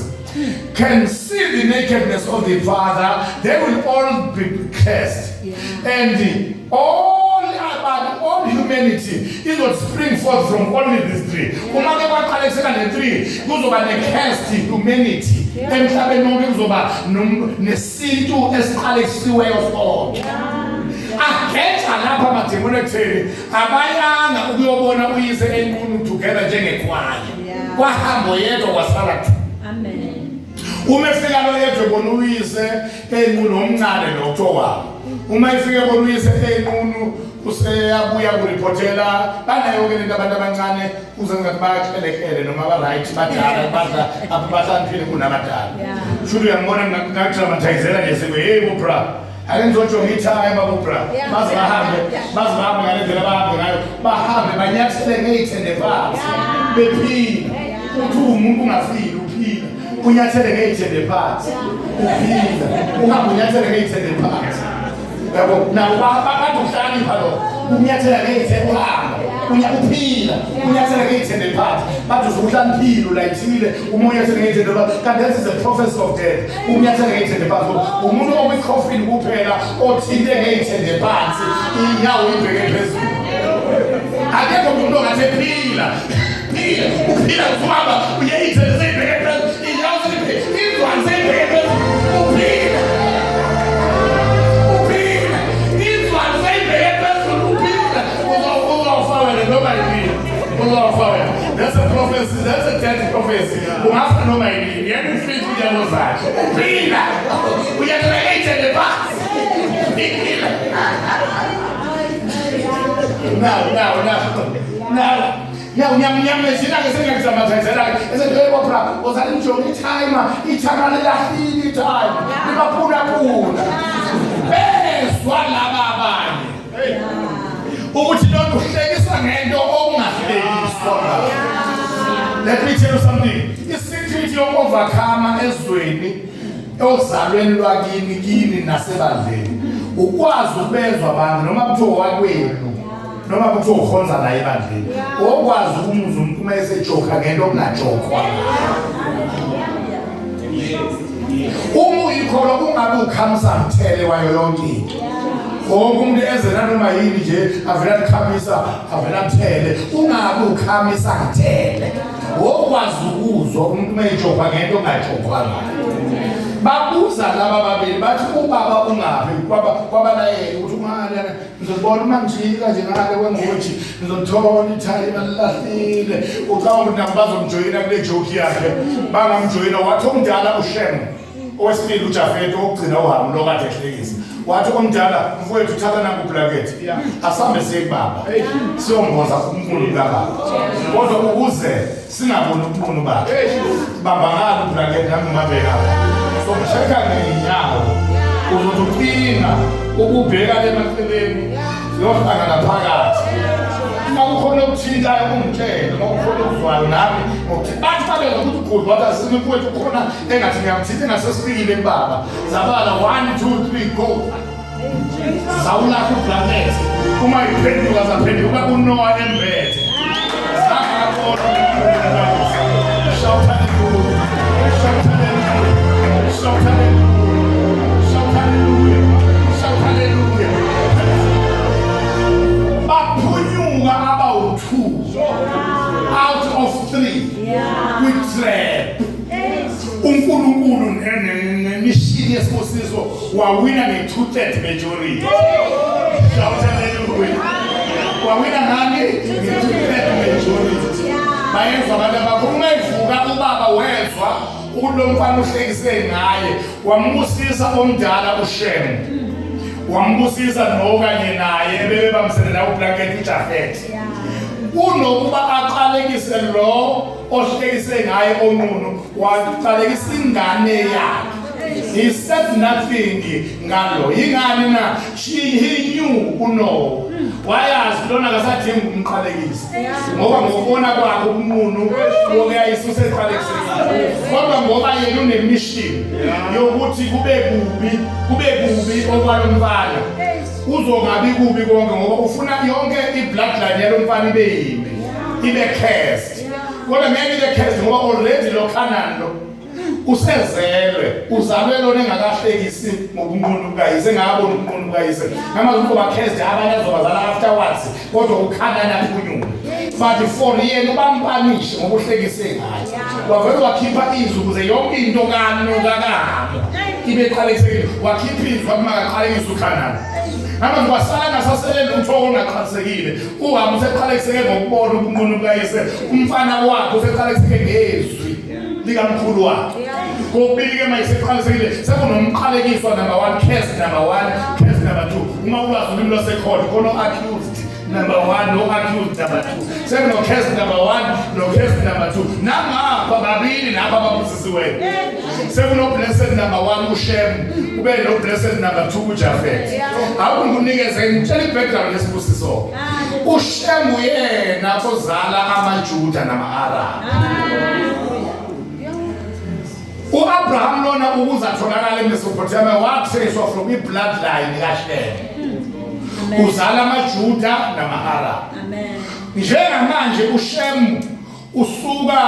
can see the nakedness of the father, they will all be cursed. And all abantu, all humanity is what spring forth from only these three. Uma ke kwaqalekiseka le three, kuzoba ne-cursed humanity. Emhlabeni wonke kuzoba nesintu esiqalekisiweyo sonke. Ageja lapha amadimoni ekutheni abayanga ukuyobona uyise enqunu together njengekhwaya. Kwahamba yedwa kwasala two. Amen. Uma efika lo yedwa ebona uyise enqunu, omncane lo kuthiwa wabo. Uma efika ebona uyise enqunu, useyabuya kuripotela. Banayo ke lento abantu abancane, uze ngathi bayaxhelekele noma ba-right, badala badla bahlaniphile kunabadala. Shuthi uyangibona ngakudramatizela nje sekwe, hey bo bra, ake ngizojonga ithaya babo bra. Baze bahambe, baze bahambe ngale ndlela bahambe ngayo, bahambe banyathele ngey'thende phansi bephila. Uthi uwumuntu ungafili, uphila unyathele ngey'thende phansi, uphila uhambe unyathele ngey'thende phansi. Yabo nabo bathi ukuhlakanipha lokho, ukunyathela ngey'thende, uhamba uphila unyathele ngey'thende phansi. Bathi usuhlaniphile, ulayithile uma unyathele ngey'thende phansi. Kanti that is a prophecy of death, ukunyathela ngey'thende phansi. Umuntu okwi-coffin kuphela othinte ngey'thende phansi, inyawo ibheke phezulu. Akekho umuntu ongathi ephila phila uphila usuhamba uye iy'thende seyibheke phezulu, inyawo seyibheke, izwane seyibheke phezulu, uphila uphila izwane seyibheke phezulu, uphila. Uzofa wena noma yini, uzofa wena. That's a prophecy, that's a death prophecy. Ungafa noma yini, yena ufike unyawo zakhe uphila uyathela ngey'thende phansi uphila. Now, now, now, now, now, ngiyamnyamezela-ke, sengiyakuzamathayizela-ke esethi, hey bobra, ozala ngijonge ithayima, ithayima lilahlile, ithayima libaphulaphula. Bezwa laba abanye ukuthi lonto uhlekisa ngento okungahlekiswa ngayo. Let me tell you something. I-secret yoku-overcome ezweni, ozalweni lwakini, kini nasebandleni, ukwazi ukubezwa abantu, noma kuthiwa wakwenu, noma kuthiwa ukhonza naye ebandleni, okwazi ukumuzwa umuntu uma esejoka ngento okungajokwa. Uma uyikholwa, ungabe ukhamisa mthele wayo yonke into. Wonke umuntu eze nanoma yini nje, avela akhamisa, avela mthele. Ungabe ukhamisa mthele, wokwazi ukuzwa umuntu uma ejokwa ngento ongajokwa ngayo. Babuza laba babili bathi, ubaba ungaphi? Kwabalayela ukuthi ungale, ngizobona uma ngijika nje ngale kwengothi, ngizothola ithayi balilahlile. Ucabanga ukuthi nabo bazomjoyina kule joke yakhe? Bangamjoyina. Wathi omdala uShem, owesibili uJafeti, owokugcina uHamu lo kade ehlekisa. Wathi omdala, mfowethu, thatha nangu ublanketi, asambe siye kubaba, siyomboza umqulu kababa, kodwa ukuze singaboni ubunqunu bakhe, bamba ngalo ublanketi, nami ngibambe ngapha, somsheka ngey'nyawo, uzothi ucinga ukubheka le maceleni, siyohlangana phakathi. Uma kukhona okuthintayo ungitshele, uma kukhona okuzwayo nami ngokuthi. Bathi babeza ukuthi ugudlu, wathi asime mfowethu, khona engathi ngiyamthinta, engasesifikile kubaba. Zabala, 1 2 3 go. Zawulahla ublanketi, uma iphenduka zaphenduka kuNoah embethe. Zangabona. Shout hallelujah, shout hallelujah, shout hallelujah, shout hallelujah, shout hallelujah. Baphunyuka abawu-two out of three kwi-trap. uNkulunkulu nemishini yesibusiso wawina nge-two-third majority. Shout hallelujah. Wawina ngani? Nge-two-third majority. Bayezwa abantu abakho uma evuka ubaba wezwa ukuthi lo mfana uhlekise ngaye, wambusisa omdala uShem, wambusisa nokanye naye ebebebambisene la ublanket uJafet. Kunokuba aqalekise lo ohlekise ngaye onqunu, waqalekisa ingane yakhe. He said nothing ngalo. Yingani na? He knew uNoah. Wayazi lona akasadingi ukumqalekisa, ngoba ngokubona kwakhe ubunqunu wokuyayisusa eqalekisekile. Kodwa ngoba yena unemission yokuthi kube kubi, kube kubi okwalo mfana, uzongabi kubi konke, ngoba ufuna yonke i-bloodline yalo mfana ibe yimbi, ibe cursed. Kodwa ngeke ibe cursed ngoba already lo Canaan lo usezelwe, uzalwe lona engakahlekisi ngobunqunu bukayise, engakaboni ubunqunu bukayise. Namazi ukuba cursed abanye azobazala afterwards, kodwa uKhanani aphunyule. But for yena ubampanishe ngokuhlekise ngaye, wavele wakhipha izwi ukuze yonke into kanokaKamu ibe qalekisekile. Wakhipha izwi wathi makaqalekise uKhanani. Namazi kwasala ngasasele lutho ongaqalisekile. Uhambe useqalekiseke ngokubona ubunqunu bukayise, umfana wakhe useqalekiseke ngezwi likamkhulu wakhe. Kokubili-ke manje seqalisekile, sekunomqalekiswa number one, curse number one, curse number two. Uma ulwazi ulimi lwasekhona khona o-accused number one no-accused number two, sekuno-curse number one no-curse number two. Nangapha babili napha ababusisiweyo, sekuno-blessed number one uShem, kube no-blessed number two uJafet. Awungunikeze ngitshela i-background yesibusiso. UShem uyena ozala amaJuda nama-Arab. U-Abraham lona ukuze atholakale eMesopotamia watracewa from i-bloodline kaShem. Uzala amaJuda nama-Arab. Njengamanje uShem usuka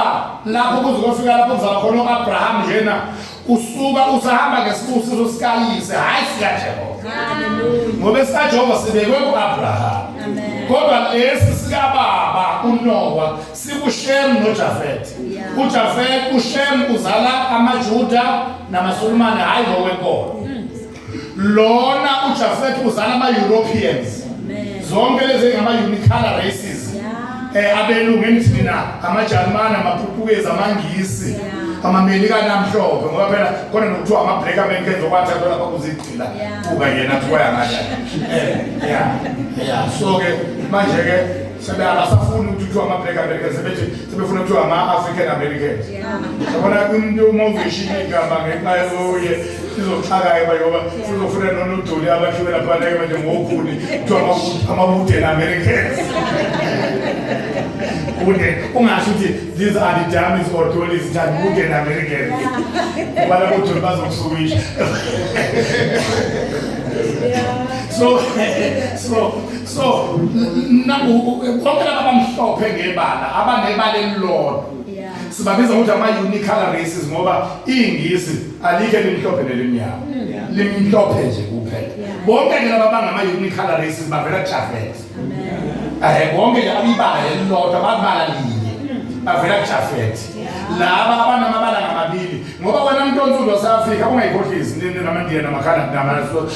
lapho kuze kofika lapho kuzalwa khona u-Abraham njena, usuka usahamba ngesibusiso sikayise, hhayi sikaJehova, ngoba esikaJehova sibekwe ku-Abraham, kodwa lesi sikababa uNowa sikuShem noJafet. UJafet, uShem uzala amaJuda namaSulumane, hhayi ngokwenkolo. Lona uJafet uzala ama-Europeans, zonke lezi ngama-unicolor races, abelungu emthini na amaJalimane, amaPutukezi, amaNgisi, amaMelika namhlophe, ngoba phela khona nokuthiwa ama-Black Americans okwathathwa lapha kuzigcila kuka yena kuthiwa ngaya yeah. So ke manje ke sebe abasafuni ukuthi kuthiwa ama-Black Americans, sebethi sebefuna kuthiwa ama-African Americans. Yabona umuntu uma uzoyishintsha igama ngenxa yoye izoxaka-ke manje, ngoba sizofuna nonodoli abakhiwe laphana-ke manje ngokhuni, kuthiwa ama-wooden Americans. Wooden, ungasho ukuthi these are the dummies or dollies, that wooden Americans, ngoba labo doli bazokusuwisha. So bonke laba abamhlophe ngebala, abanebala elilodwa, sibabiza ukuthi ama-unicolor races, ngoba iy'ngisi alikho elimhlophe nelimnyama, limhlophe nje kuphela. Bonke ke laba bangama-unicolor races bavela kuJafet. Bonke nje abibala elilodwa, babala linye, bavela kuJafet. Laba abanamabala ngamabili, ngoba wena mntu onsundu wase-Afrika ungayikhohlisi namaNdiya namakhaladi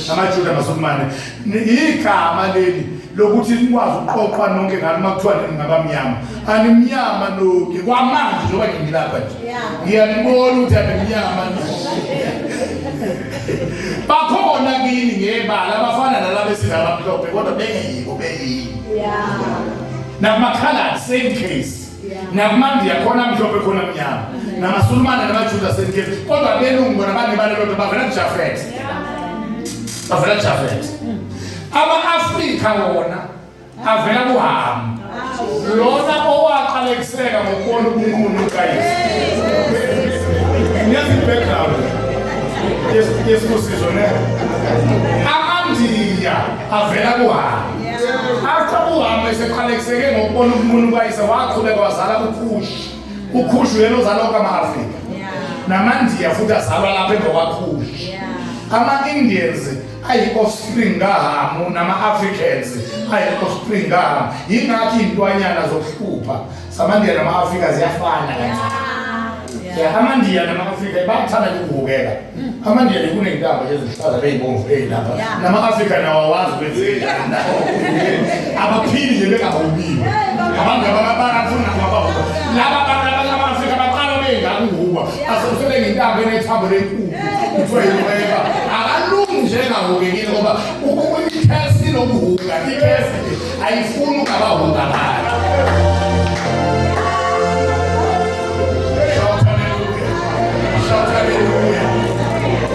namaJuda namaSulumane, igama leli lokuthi nikwazi ukuqoqwa nonke ngalo uma kuthiwa ningabamnyama. Animnyama nonke kwamanje, njengoba ngingilapha nje ngiyanibona ukuthi animnyama nonke. Bakhona kini ngebala abafana nalaba esingabamhlophe, kodwa bengeyibo, beyini. Nakumakhaladi same case, nakumandiya khona mhlophe khona mnyama, namaSulumane namaJuda same case. Kodwa abelungu bona banebala lodwa, bavela kuJafet, bavela kuJafet. Ama-Afrika wona avela kuHamu, lona owaqalekiseka ngokubona ubunqunu bukayise. Niyazi i-background yesibusiso ne? AmaNdiya avela kuHamu. After uHamu eseqalekiseke ngokubona ubunqunu bukayise, waqhubeka wazala uKhushi. UKhushi uyena ozala onke ama-Afrika, namaNdiya futhi azalwa lapha emva kwaKhushi. Ama-Indians ayi-offspring kaHamu, nama-Africans ayi-offspring kaHamu. Yingakho iy'ntwanyana zokuhlupha samaNdiya nama-Afrika ziyafana kancane. Yeah, amaNdiya nama-Afrika bayathanda ukuhukeka. AmaNdiya kuney'ntambo ezihlaza bey'bomvu ey'lapha. Nama-Afrika nawo awazi kwenzenjani nawo. Abaphili nje bengahukiwe. Abantu abafuna ngabahuka. Laba ama-Afrika baqala bengakuhukwa. Asebusele ngentambo enethambo lenkukhu. Kuthiwa yiweba. Akalungi nje engahukekile ngoba ikhesi lokuhuka, ikhesi ayifuni ungabahuka ngayo. Shout hallelujah. Shout hallelujah.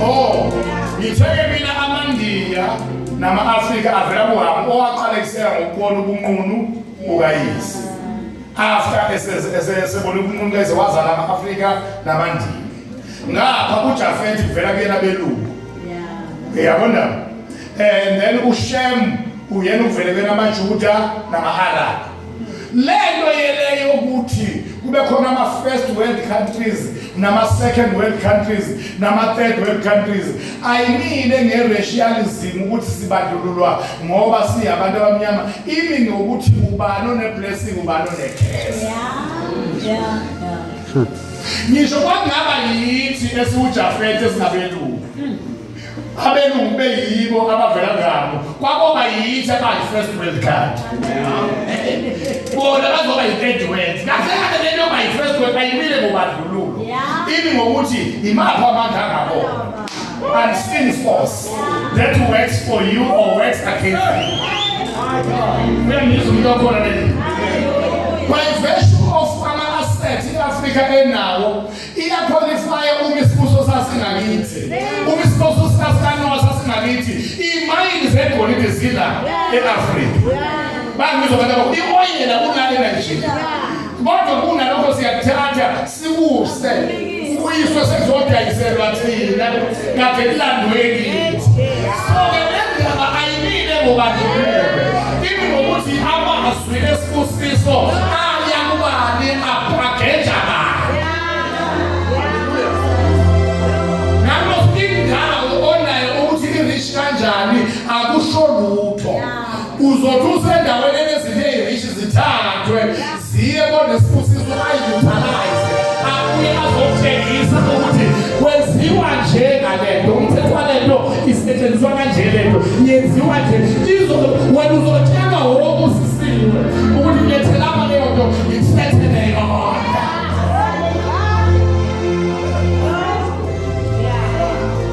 Oh, ngitheke mina amaNdiya nama-Afrika avela kuHamu owaqalekiseka ngokubona ubunqunu bukayise. After esebona ubunqunu kayise wazala ama-Afrika namaNdiya. Ngapha uJafethi kuvela kuyena belungu. Uyabona? And then uShem uyena uvele kuyena amaJuda nama-Arab. Lento yeleyo ukuthi kube khona ama-first world countries nama-second world countries nama-third world countries ayimile nge-racialism ukuthi sibandlululwa ngoba siyabantu abamnyama, imi ngokuthi ubani one-blessing, ubani one-curse. Ngisho kwakungaba yithi esiwuJafethe esingabelungu, abelungu beyibo abavela ngabo, kwakoba yithi abayi-first world country, bona bazoba yi-third world. Kahle kahle le nto yi-first world ayimile ngobandlululo, imi ngokuthi imaphi amandla angabona, unseen force that works for you or works against you. Uyangizwa umuntu wakhona leli? By virtue of ama-assets i-Afrika enawo, iya-qualify uma isibuso sasingakithi, uma isibuso sikaNoah sasingakithi. Imayini zegolide zila e-Afrika, bangizwa abantu abakho, ioyela kunale Nigeria, kodwa kunalokho siyakuthatha sikuse kuyiswe sekuzodayiselwa thina kade kulandwe kithi. So-ke le ndaba ayimile ngobandlululo, imi ngokuthi amazwi esibusiso aya kubani, agenja bani. Nalokhu indawo onayo ukuthi i-rich kanjani akusho lutho. Uzothi usendaweni enezinto eyi-rich zithathwe ziye konesibusiso, ayi-utilize, abuye azokutshengisa ukuthi kwenziwa nje ngalento, umthetho walento isetshenziswa kanje, lento yenziwa nje. Wena uzotshelwa wobusisiwe ukuthi lethela leyo nto, ngikuhlethele yona.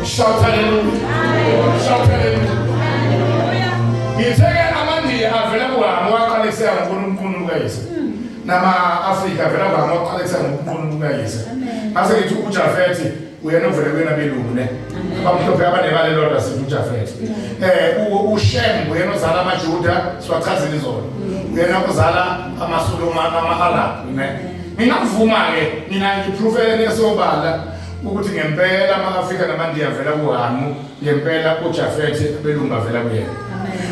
Shout hallelujah. Shout hallelujah. Ngitheke amaNdiya avela kuHamu waqalekiseka ngoNkulunkulu kayise. Nama-Afrika avela kuHamu waqalekiseka ngoNkulunkulu kayise. Mase ngithi uJafethi uyena ovele kuyena belungu ne. Abamhlophe abanebala elodwa sithi uJafethi. UShem uyena ozala amaJuda, siwachazile izolo. Uyena ozala amaSulumane, ama-Arab ne. Ngingakuvuma ke mina ngi-prove nesobala ukuthi ngempela ama-Afrika namaNdiya avela kuHamu, ngempela uJafethi abelungu avela kuyena.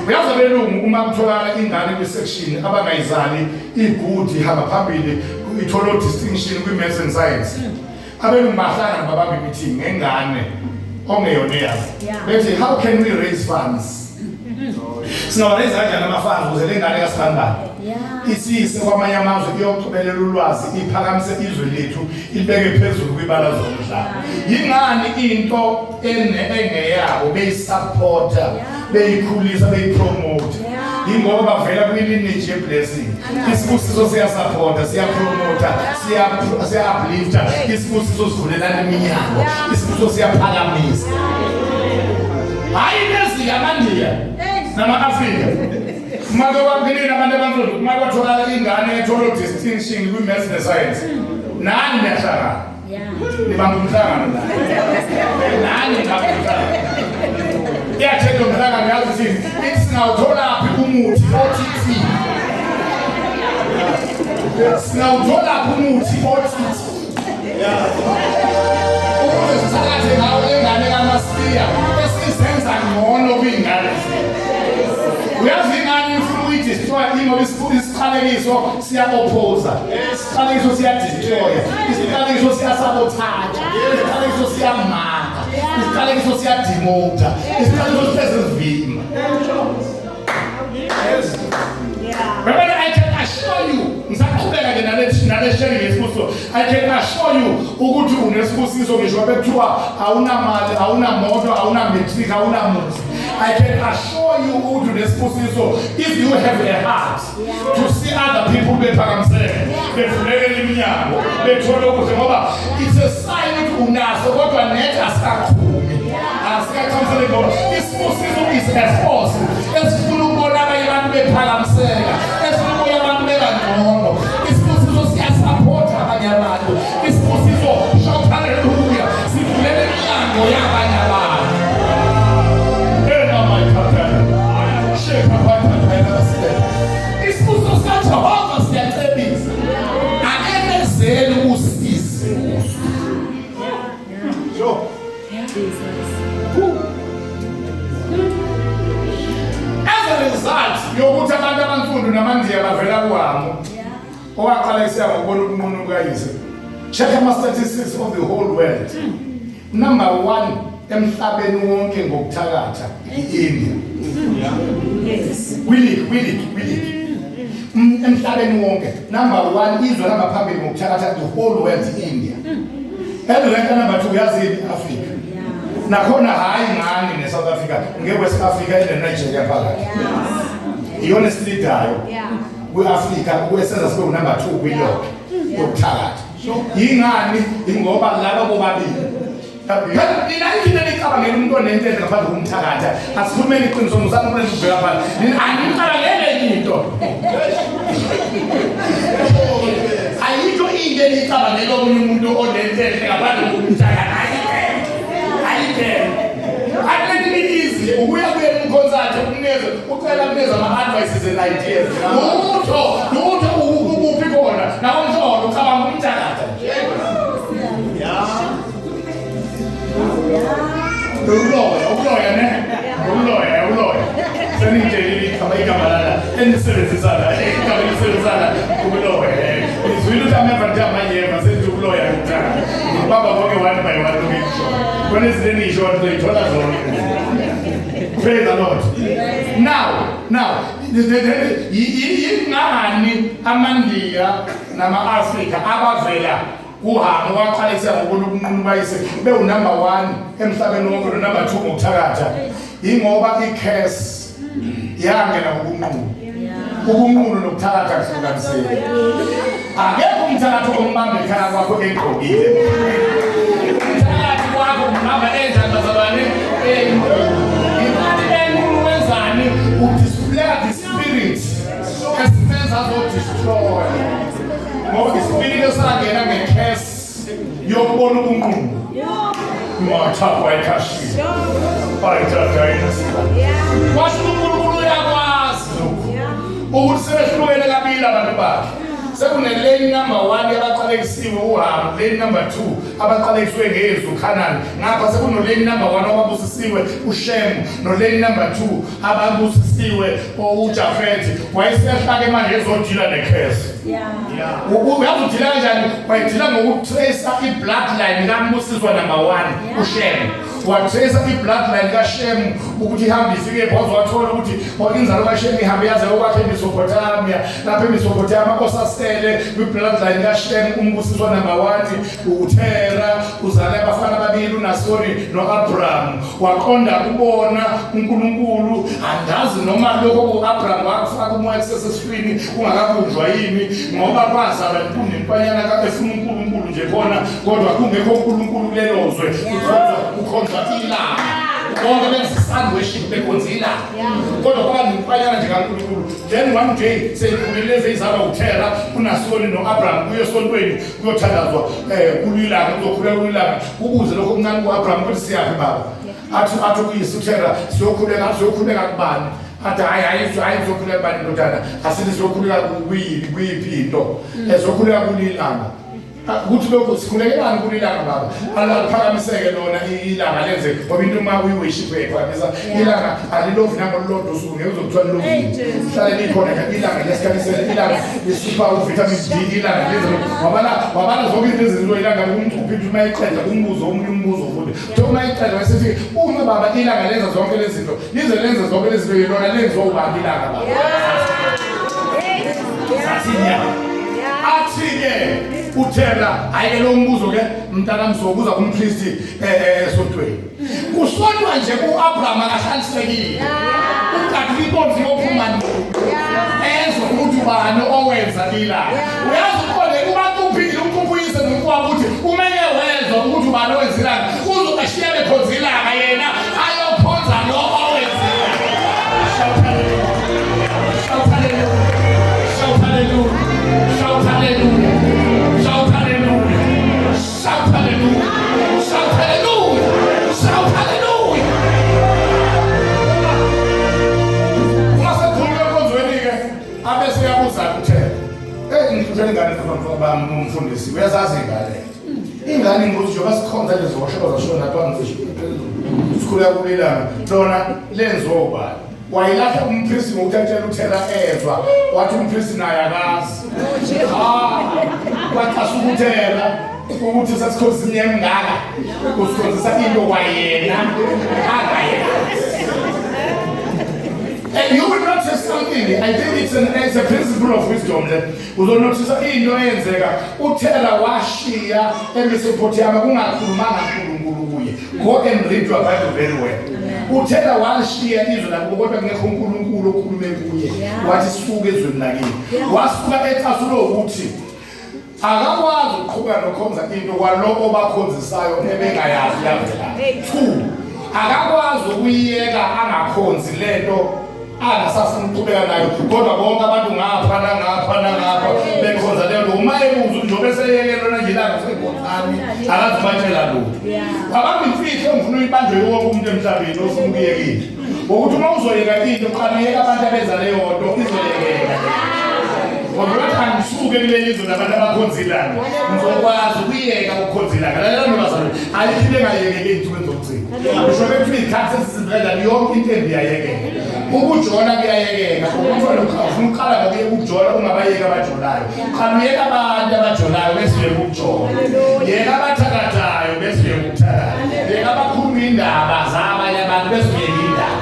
Uyazi abelungu uma kutholakala ingane kwi-section abangayizali i-good, ihamba phambili, ithola distinction kwi-maths and science, abelungu bahlangana babambe i-meeting ngengane ongeyona eyabo, bethi, "How can we raise funds? Singawa-raise kanjani ama-funds ukuze le ngane kasibanibani isiyise kwamanye amazwe iyocobelela ulwazi, iphakamise izwe lethu, ilibeke phezulu kwibala zomhlaba?" Yingani into engeyabo beyisupporta, beyikhulisa, beyipromote? Yingoba bavela kwi-lineage ye-blessing. Isibusiso siyasupporta, siyapromota, siya-uplifta. Isibusiso sivulelana iminyango, isibusiso siyaphakamisa. Hhayi lezi amaNdiya nama-Afrika. Uma kwakuphelile abantu abansundu, uma kwatholakala ingane ethola distinction kwi-maths ne-science, nani niyahlangana, nibamba umhlangano la, nani nibamba umhlangano. Iyathetha umhlangano, yazi ukuthi ithi singawutholaphi umuthi othithi, singawutholaphi umuthi othithi ukuze sithakathe ngawo le ngane kaMasiya esizenza ngcono kwiy'ngane zethu. Uyazi ingane ifuna ukuyi-destroy, ingoba isiqalekiso siya-opposa, isiqalekiso siya-destroya, isiqalekiso siyasabotage, isiqalekiso siyamanga, isiqalekiso siyademota, isiqalekiso sihlezi sivimba. Remember, I can assure you, ngisaqhubeka ke nale nale Sharing isibusiso. I can assure you ukuthi unesibusiso ngisho bekuthiwa awunamali, awunamoto, awuna-matric, awunamuzi. I can assure you ukuthi unesibusiso if you have a heart to see other people bephakamiseka, bevulekela iminyango, bethole okuhle, ngoba it's a sign ukuthi unaso kodwa net asikaqhumi, asikaqhamiseli, ngoba isibusiso is a force esifuna ukubona abanye abantu bephakamiseka, esifuna ukubona abantu bebangcono. Isibusiso siyasupport abanye abantu. Isibusiso, shout hallelujah, sivulela iminyango yabanye abantu. Isibusiso sikaJehova siyacebisa, akenezeli usizi kuso. Sure. Jesus. As a result yokuthi abantu abansundu namandiya bavela kuHamu owaqala isiya ngokubona ubunqunu bukayise, check ama-statistics of the whole world, number one emhlabeni wonke ngokuthakatha i-India. Kwi-league kwi-league kwi-league emhlabeni wonke, number one, izwe langaphambili ngokuthakatha, the whole world, i-India. Eranka number two, yazini? Africa. Nakhona hhayi ngani ne-South Africa, nge-West Africa ene-Nigeria phakathi, iyona esilidayo kwi-Afrika kwesenza sibe unumber 2 kwilog yokuthakatha. Yingani? Ingoba laba bobabili. Phela nina into enicabangela umuntu onento enhle ngaphandle komthakatha. Asikhulumeni iqiniso, musani umuntu ukubheka phansi. Nina anicabangele into. Ayikho into enicabangela omunye umuntu onento enhle ngaphandle komthakatha. Ayikho. Ayikho. Akulethi easy ukuya kuye umkhonzathe umnikeze, ucela kunikeza ama-advices and ideas. Lutho, lutho, ukuphi khona? Nakomhlolo ucabanga umthakatha nje. Ukuloya, ukuloya ne? Ukuloya, ukuloya. Seningitshelile igama lala enisebenzisana, igama elisebenzisana ukuloya. Ngizwile ukuthi ameva nje amanyeva senje ukuloya ukuthanda. Ngibamba konke one by one lokho. Khona izinto eniyisho nizoyithola zonke. Praise the Lord. Now, yingani amaNdiya nama-Afrika abavela kuHamu waqalisa ngokubona ubunqunu bayise bewunumber 1 emhlabeni wonke no-number 2 ngokuthakatha? Ingoba i-curse yangena ngobunqunu. Ubunqunu nokuthakatha kuhlukaniseki. Akekho umthakatho ombamba ekhaya kwakho egqokile. Umthakathi wakho umbamba enjani, bazalwane? Imali enkulu wenzani? Udisplaya the spirit esimenza azodestroy, ngoba ispirit esangena ngecurse yokubona ubunqunu mathakwayikhashile washo. UNkulunkulu uyakwazi lokhu ukuthi sebehlukene kabili abantu bakhe. Sekune-lane number one yabaqalekisiwe, uHamu, lane number two abaqalekisiwe ngezwi, uKhanani. Ngapha sekuno-lane number one ababusisiwe, uShemu, no-lane number two ababusisiwe, uJafethi. Wayesehlake manje ezodila necurse. Uyazi udila kanjani? Wayidila ngokutrace i-bloodline kaMbusiswa number one, uShemu. Watrace i-bloodline kaShemu ukuthi ihambe ifike, waze wathola ukuthi inzalo kaShemu ihambe yaze yokwakhe eMesopotamia. Lapho eMesopotamia osasele kwi-bloodline kaShemu, umbusiswa number one, uThera, uzale abafana ababili, uNasori no-Abraham. Waqonda kubona uNkulunkulu. Angazi noma lokho ku-Abraham wakufaka umoya kusesesifini kungakabunjwa yini, ngoba kwazalwa kunentwanyana efuna uNkulunkulu nje khona, kodwa kungekho uNkulunkulu kulelo zwe, kukhonzwa ilanga. Bonke benza sun worship, bekhonza ilanga, kodwa kwaba nentwanyana nje kaNkulunkulu. Then one day seyikhulile ezeyizalwa uThera, uNasoni no-Abraham, kuye esontweni kuyothandazwa kulilanga, kuzokhuleka kulilanga. Ubuze lokho okuncane ku-Abraham ukuthi, "Siyaphi, baba?" Athi kuyise uThera, "Siyokhuleka, siyokhuleka kubani?" Athi, "Hayi, hayi, hayi, siyokhuleka kubani, ndodana? Asithi siyokhuleka kuyiphi into? Siyokhuleka kulilanga." Kuthi lokhu, "Sikhulekelani kulilanga, baba?" Aliphakamiseke lona ilanga, lenze ngoba into uma uyiworship uyayiphakamisa. Ilanga alilovi nangolulodwa usuku, ngeke uzokuthiwa lilovile, hlale likhona. Ilanga liyasikhanyisela, ilanga lisipha uvitamin D, ilanga lenze lokhu. Wabala zonke izinto ezenziwa ilanga. Kumcuphi ukuthi uma eqeda kumbuzo omunye umbuzo futhi. Kuthiwa uma eqeda wesithi, "Uma baba ilanga lenza zonke lezi zinto, lize lenze zonke lezi zinto, yilona lenziwa ubani ilanga, baba?" Sathi nya. Athi-ke uthela hhayi-ke lo mbuzo ke mntanami sobuza kumpristi esontweni. Kusontwa nje u-Abraham akahlalisekile. Ugathi inkonzo iyophuma nini? Ezwe ukuthi ubani owenza ilanga. Uyazi uqonde ubacuphile umcuphuyise nomfowabo ukuthi umeke wezwa ukuthi ubani owenza ilanga. Uzobashiya bekhonza ilanga yena ayokhonza lo owenza ilanga. Shout hallelujah. Shout hallelujah. Shout hallelujah. Shout hallelujah. Shout hallelujah. Shout hallelujah. Shout hallelujah. Shout hallelujah. Uma sekukhulunywa enkonzweni-ke abese uyabuza kuthela. Eyi ngihlushela ingane bami umfundisi uyazazi ingane. Ingane ngibuza njengoba sikhonza nje ziwashoza zashona lapha sikhuleka kulilanga lona lenziwa ubani? Wayilahla umpristi ngokuthi atshele uthela ezwa wathi umpristi naye akazi. Ah, kwacasuka uthela ukuthi sesikhonzisa iminyaka emingaka usikhonzisa into kwayena angayazi. And you will notice something. I think it's a principle of wisdom. Le. Uzonothisa into eyenzeka. Uthela washiya eMesopotamiya kungakhulumanga uNkulunkulu kuye. Go and read your Bible very well. Uthela washiya izwe lakubo kodwa kungekho uNkulunkulu okhulume kuye. Wathi suka ezweni lakini. Wasuka ecasulo ukuthi akakwazi ukuqhubeka nokhonza into kwaloko bakhonzisayo ebengayazi yavela. Two, akakwazi ukuyiyeka angakhonzi lento angasafuna ukuqhubeka nayo kodwa bonke abantu ngapha nangapha nangapha bekhonza leyo nto. Uma ebuza njengoba eseyeke lona nje ilanga usekhonzani akazi ubatshela lutho. Abamba imfihlo engifuna uyibanjwe wonke umuntu emhlabeni ofuna ukuyeka into. Ngokuthi uma uzoyeka into qala uyeke abantu abenza leyo nto izoyekeka. Ngoba bathi angisuke kuleli zwe labantu abakhonza ilanga. Ngizokwazi ukuyeka ukukhonza ilanga. Lalela bazalwane, ayikho into engayekeki ey'nsukwini zokugcina. Ngisho bekuthiwa iy'khathi sesizimbi kanjani yonke into embi iyayekeka. Ukujola kuyayekeka. Ukuthi ufuna ukuqala ngokuyeka ukujola ungabayeki abajolayo. Qala uyeke abantu abajolayo bese uyeka ukujola. Yeka abathakathayo bese uyeka ukuthakatha. Yeka abakhuluma indaba zabanye abantu bese uyeka indaba.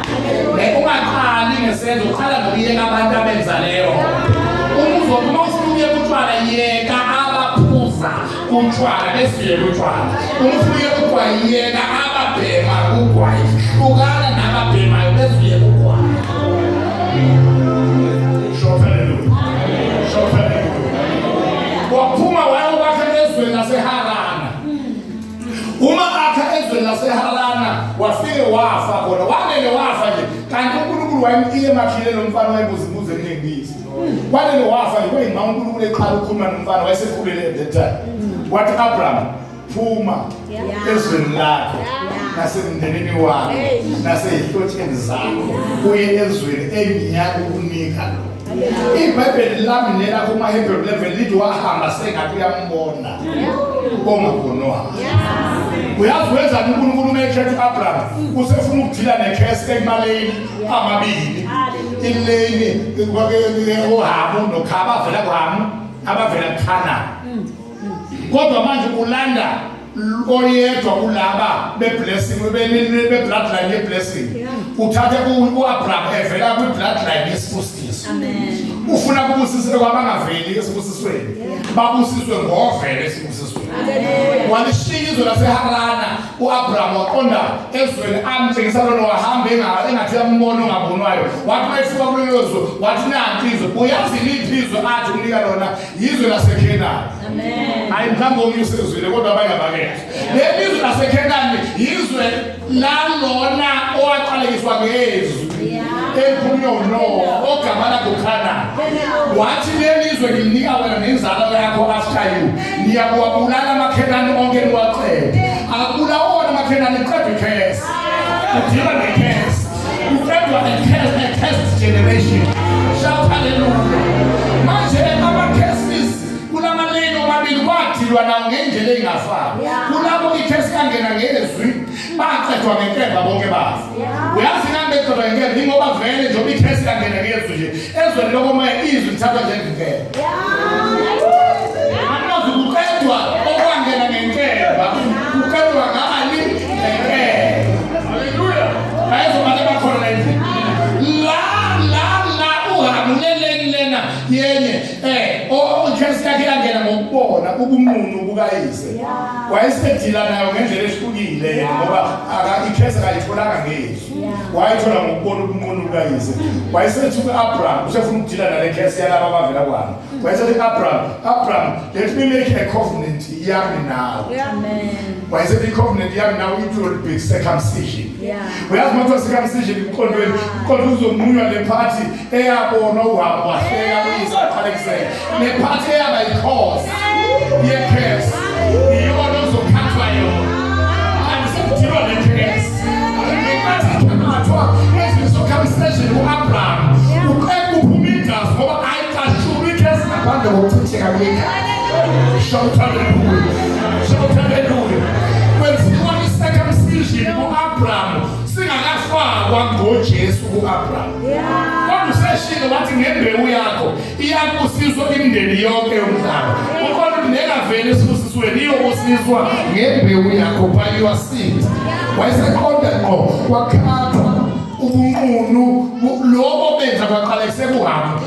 Ungaqali ngesenzo, uqala ngokuyeka abantu abenza leyo. Uma ufuna ukuyeka utshwala yeka abaphuza utshwala bese uyeka utshwala. Uma ufuna ukuyeka ugwayi yeka ababhema ugwayi. Hlukana nababhemayo bese uyeka ugwayi. Shout hallelujah. Shout hallelujah. Waphuma wayokwakha ezweni laseHarana. Uma akha ezweni laseHarana wafike wafa khona, wanele wafa nje kanti uNkulunkulu wayemkiye emakhile lo mfana wayebuza imibuzo eminingi. Wanele wafa nje kuyima uNkulunkulu eqala ukukhuluma nomfana wayesekhulile at that time. Wathi Abraham phuma ezweni lakho nasemndenini wakho nasezihlotsheni zakho uye ezweni engiyakukunika lo. IBhayibheli lami nelakho kumaHebheru 11 lithi wahamba sengathi uyambona ongabonwanga. Uyazi wenzani uNkulunkulu uma ekhetha u-Abraham? Usefuna ukuthila nekhesi ekumaleni amabili. Ileni uHamu noKhaba avela kuHamu abavela kuKhanani. Kodwa manje ulanda oyedwa kulaba be-blessing be-bloodline ye-blessing. Uthathe u-Abraham evela kwi-bloodline yesibusiso. Ufuna kubusiswe kwabangaveli esibusisweni. Babusiswe ngovele esibusisweni. Walishiya izwe laseHarana u-Abraham waqonda ezweni amtshengisa lona wahamba engathi uyambona ongabonwayo. Wathi uma efika kulelo zwe wathi nanti izwe. Uyazi liphi izwe athi unika lona? Yizwe laseKhenani. Hayi mhlawumbe omunye usezwile kodwa abanye abakezwa. Leli zwe laseKhenani yizwe lalona owaqalekiswa ngezwi elikhulunywa uNowa ogama lakhe uKhanani. Wathi leli zwe ngilinika wena nenzalo yakho after you. Niyakuwabulala amaKhenani onke niwaqede. Akabulawa wona amaKhenani kuqedwa ikhesi. Kudilwa nekhesi. Kuqedwa a cursed generation. Shout hallelujah. Manje ama-curses kulamaleni omabili kwadilwa nawo ngendlela engafani. Kulabo ikhesi yangena ngezwi baqedwa ngenkemba bonke bafa. Uyazi ngani beqedwa ngenkemba? Ingoba vele njengoba ikhesi yangena ngezwi nje ezweni lokomoya izwi lithathwa njengenkemba. Amazwi kuqedwa okwangena ngenkemba kuqedwa ngani ngenkemba. Haleluya. Bayezoba bakhona la endlini. La la la uhamuleleni lena yenye ikhesi yakhe. Ubunqunu bukayise. Wayesedila nayo ngendlela ehlukile yena ngoba aka i-curse akayitholanga ngezwi. Wayithola ngokubona ubunqunu bukayise. Wayesethi ku-Abraham usefuna ukudila nale curse yalaba abavela kwami. Wayesethi Abraham, Abraham, let me make a covenant yami nawe. Amen. Wayesethi i-covenant yami nawe it will be circumcision. Uyazi uma kuthiwa circumcision emqondweni, umqondo uzonqunywa le part eyabonwa uHamu wahleka uyise aqalekiseke. Le part eyaba yi-cause ye-curse iyona ozokhathwa yona. Kanti sekudilwa ne-curse. Ngenkathi ikhathwa circumcision u-Abraham uqeda uphuma igazi ngoba ayicashulwa i-curse ngaphandle kokuchitheka kwegazi. Shout hallelujah. Shout hallelujah. Kwenziwa i-circumcision ku-Abraham singakafakwa ngoJesu ku-Abraham. Kodwa useshilo wathi ngembewu yakho iyabusiswa imindeni yonke yomhlaba. Ukhona ukuthi ngekaveli esibusisweni iyobusiswa ngembewu yakho by your seed. Wayeseqonda ngqo kwakhathwa ubunqunu lobo benza kwaqala kusekuhamba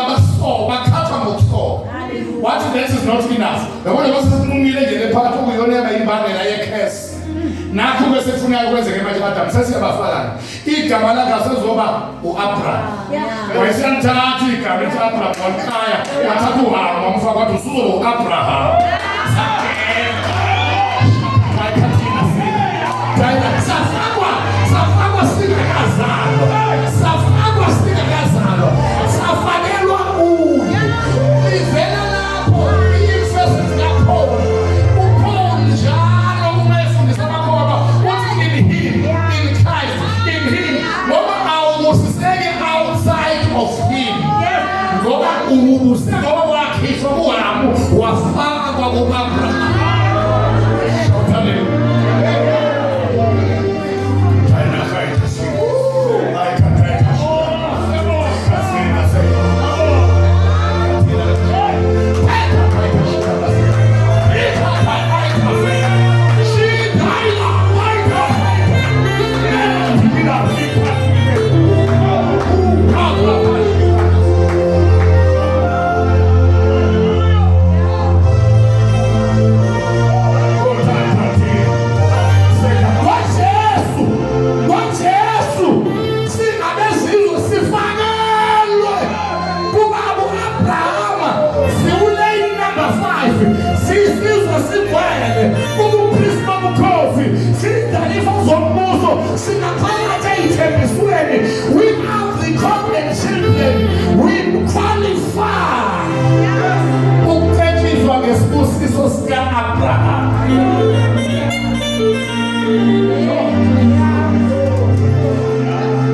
baso bakhathwa ngokusoka. Wathi this is not enough. Yabona ngoba sesinqumile nje le part okuyiyona yaba imbangela ye-curse. Nakho bese kufuneka kwenzeke manje Adam sesiyabafakana. Igama lakhe asezoba uAbraham. Wayesiyamthatha igama elithi Abraham walikhaya wathatha uHamu wamfaka wathi usuzoba uAbraham. Safakwa safakwa singakazalwa. Safakwa singakazalwa. Safakelwa kuye. Ivela lapho i-verses kaPaul. uPaul njalo uma efundisa amakholwa uthi in him, in Christ, in him. Ngoba awubusiseki outside of him. Ngoba ubusiseke ngoba wakhishwa kuHamu wafakwa ku-Abraham. Shout hallelujah. NgoJesu, ngoJesu singabezizwe sifakelwe kubaba uAbrahama, siwulane number 5, sisizwe sigcwele kubupristi bobukhosi, siyindlalifa zombuso, singaphakathi ey'thembisweni. We are the covenant children. We qualify ukucetshiswa ngesibusiso sika-Abraham.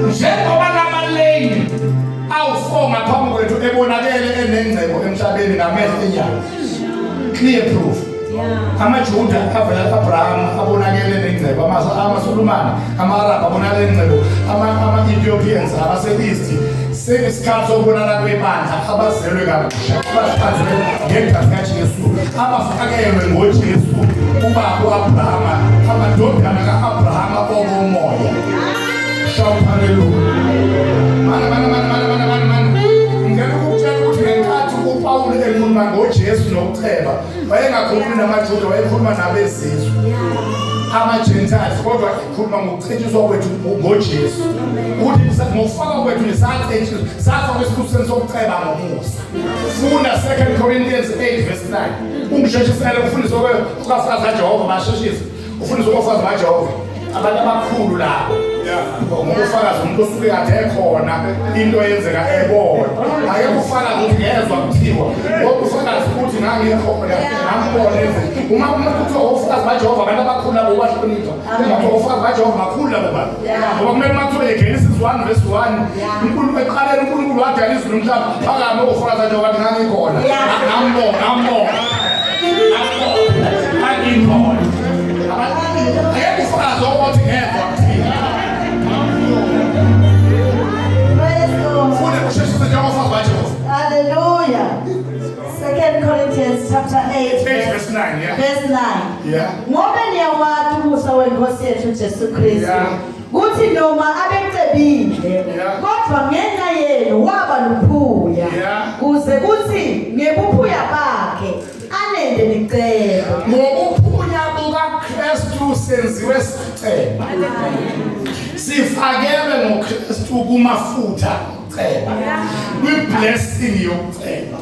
Njengoba lamaleyini awu-4 ngaphambi kwethu ebonakele enengcebo emhlabeni ngamehlo enyama, clear proof. AmaJuda avela ku-Abraham abonakele nengcebo, amaSulumane, ama-Arab abonakele nengcebo, ama-Ethiopians abase-East. Sekuyisikhathi sokubonana kwebandla abazelwe kabusha, abahlanzwe ngegazi kaJesu, abafakelwe ngoJesu ubaba u-Abrahama, amadodana ka-Abrahama okomoya. Shout hallelujah. Mana mana mana mana mana mana mana. Ngicela ukukutshela ukuthi ngenkathi uPawulu ekhuluma ngoJesu nokuceba, wayengakhulumi namaJuda, wayekhuluma nabezizwe. Ama-Gentiles, kodwa ekhuluma ngokucetshiswa kwethu ngoJesu. Ukuthi ngokufaka kwethu nisacetshiswa, safakwa esibusisweni sokuceba ngomusa. Funda 2 Corinthians 8 verse 9. Ungisheshisele ufundise okafakazi kaJehova, basheshise. Ufundise okafakazi kaJehova. Abantu abakhulu labo. Ngoba ufakazi umuntu osuke kade ekhona into eyenzeka ebona. Akekho ufakazi ukuthi ngezwa kuthiwa. Kodwa ufakazi ukuthi ngangikhona, ngambona enzeka. Uma kuthiwa ofakazi baJehova abantu abakhulu labo bahlonipha. Kuthiwa ofakazi baJehova bakhulu labo bantu. Ngoba kumele uma kuthiwa Genesis 1 verse 1, uNkulunkulu eqaleni uNkulunkulu wadala izulu nomhlaba, phakame ofakazi baJehova bathi ngangikhona. Ngambona, ngambona. Ngambona. Ngangikhona. Akekho ufakazi othi ngezwa kuthiwa. Praise God. Funda usheshise njengofakazi baJehova. Hallelujah. Second Corinthians chapter 8 8 verse 9, yeah. Verse 9. Ngoba niyawati umusa wenkosi yethu Jesu Kristu. Kuthi noma abecebile kodwa ngenxa yenu waba luphuya. Kuze kuthi ngebuphuya bakhe Anente nicebe. Ngobuphunya bukaKristu senziwe siceba. Sifakelwe ngoKristu kumafutha okuceba. Kwi-blessing yokuceba.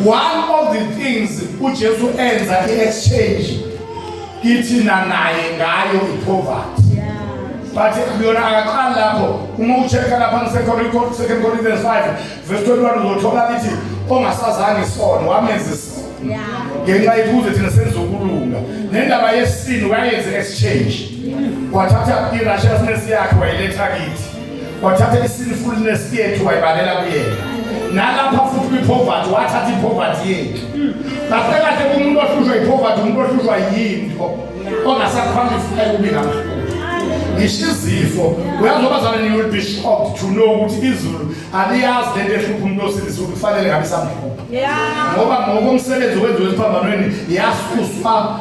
One of the things uJesu enza i-exchange kithina naye ngayo i-poverty. But yona akaqali lapho. Uma ucheck-a lapha Second Corinthians 5 verse 21 uzothola lithi ongasazange isono wamenza isono. Ngenxa yethu thina senze ukulunga. Nendaba yesini wayenza exchange. Wathatha i-righteousness yakhe wayiletha kithi. Wathatha i-sinfulness yethu wayibalela kuyena. Nalapha futhi kwi-poverty wathatha i-poverty yethu. Kahle kahle umuntu ohlushwa i-poverty umuntu ohlushwa yinto ongasaqualify ukuba ingamhlupha. Ngisho izifo uyazi abazalwane you will be shocked to know ukuthi izulu aliyazi lento ehlupha umuntu osindisiwe ukuthi kufanele ngabe isamhlupha. Ngoba ngokomsebenzi owenziwe esiphambanweni yasuswa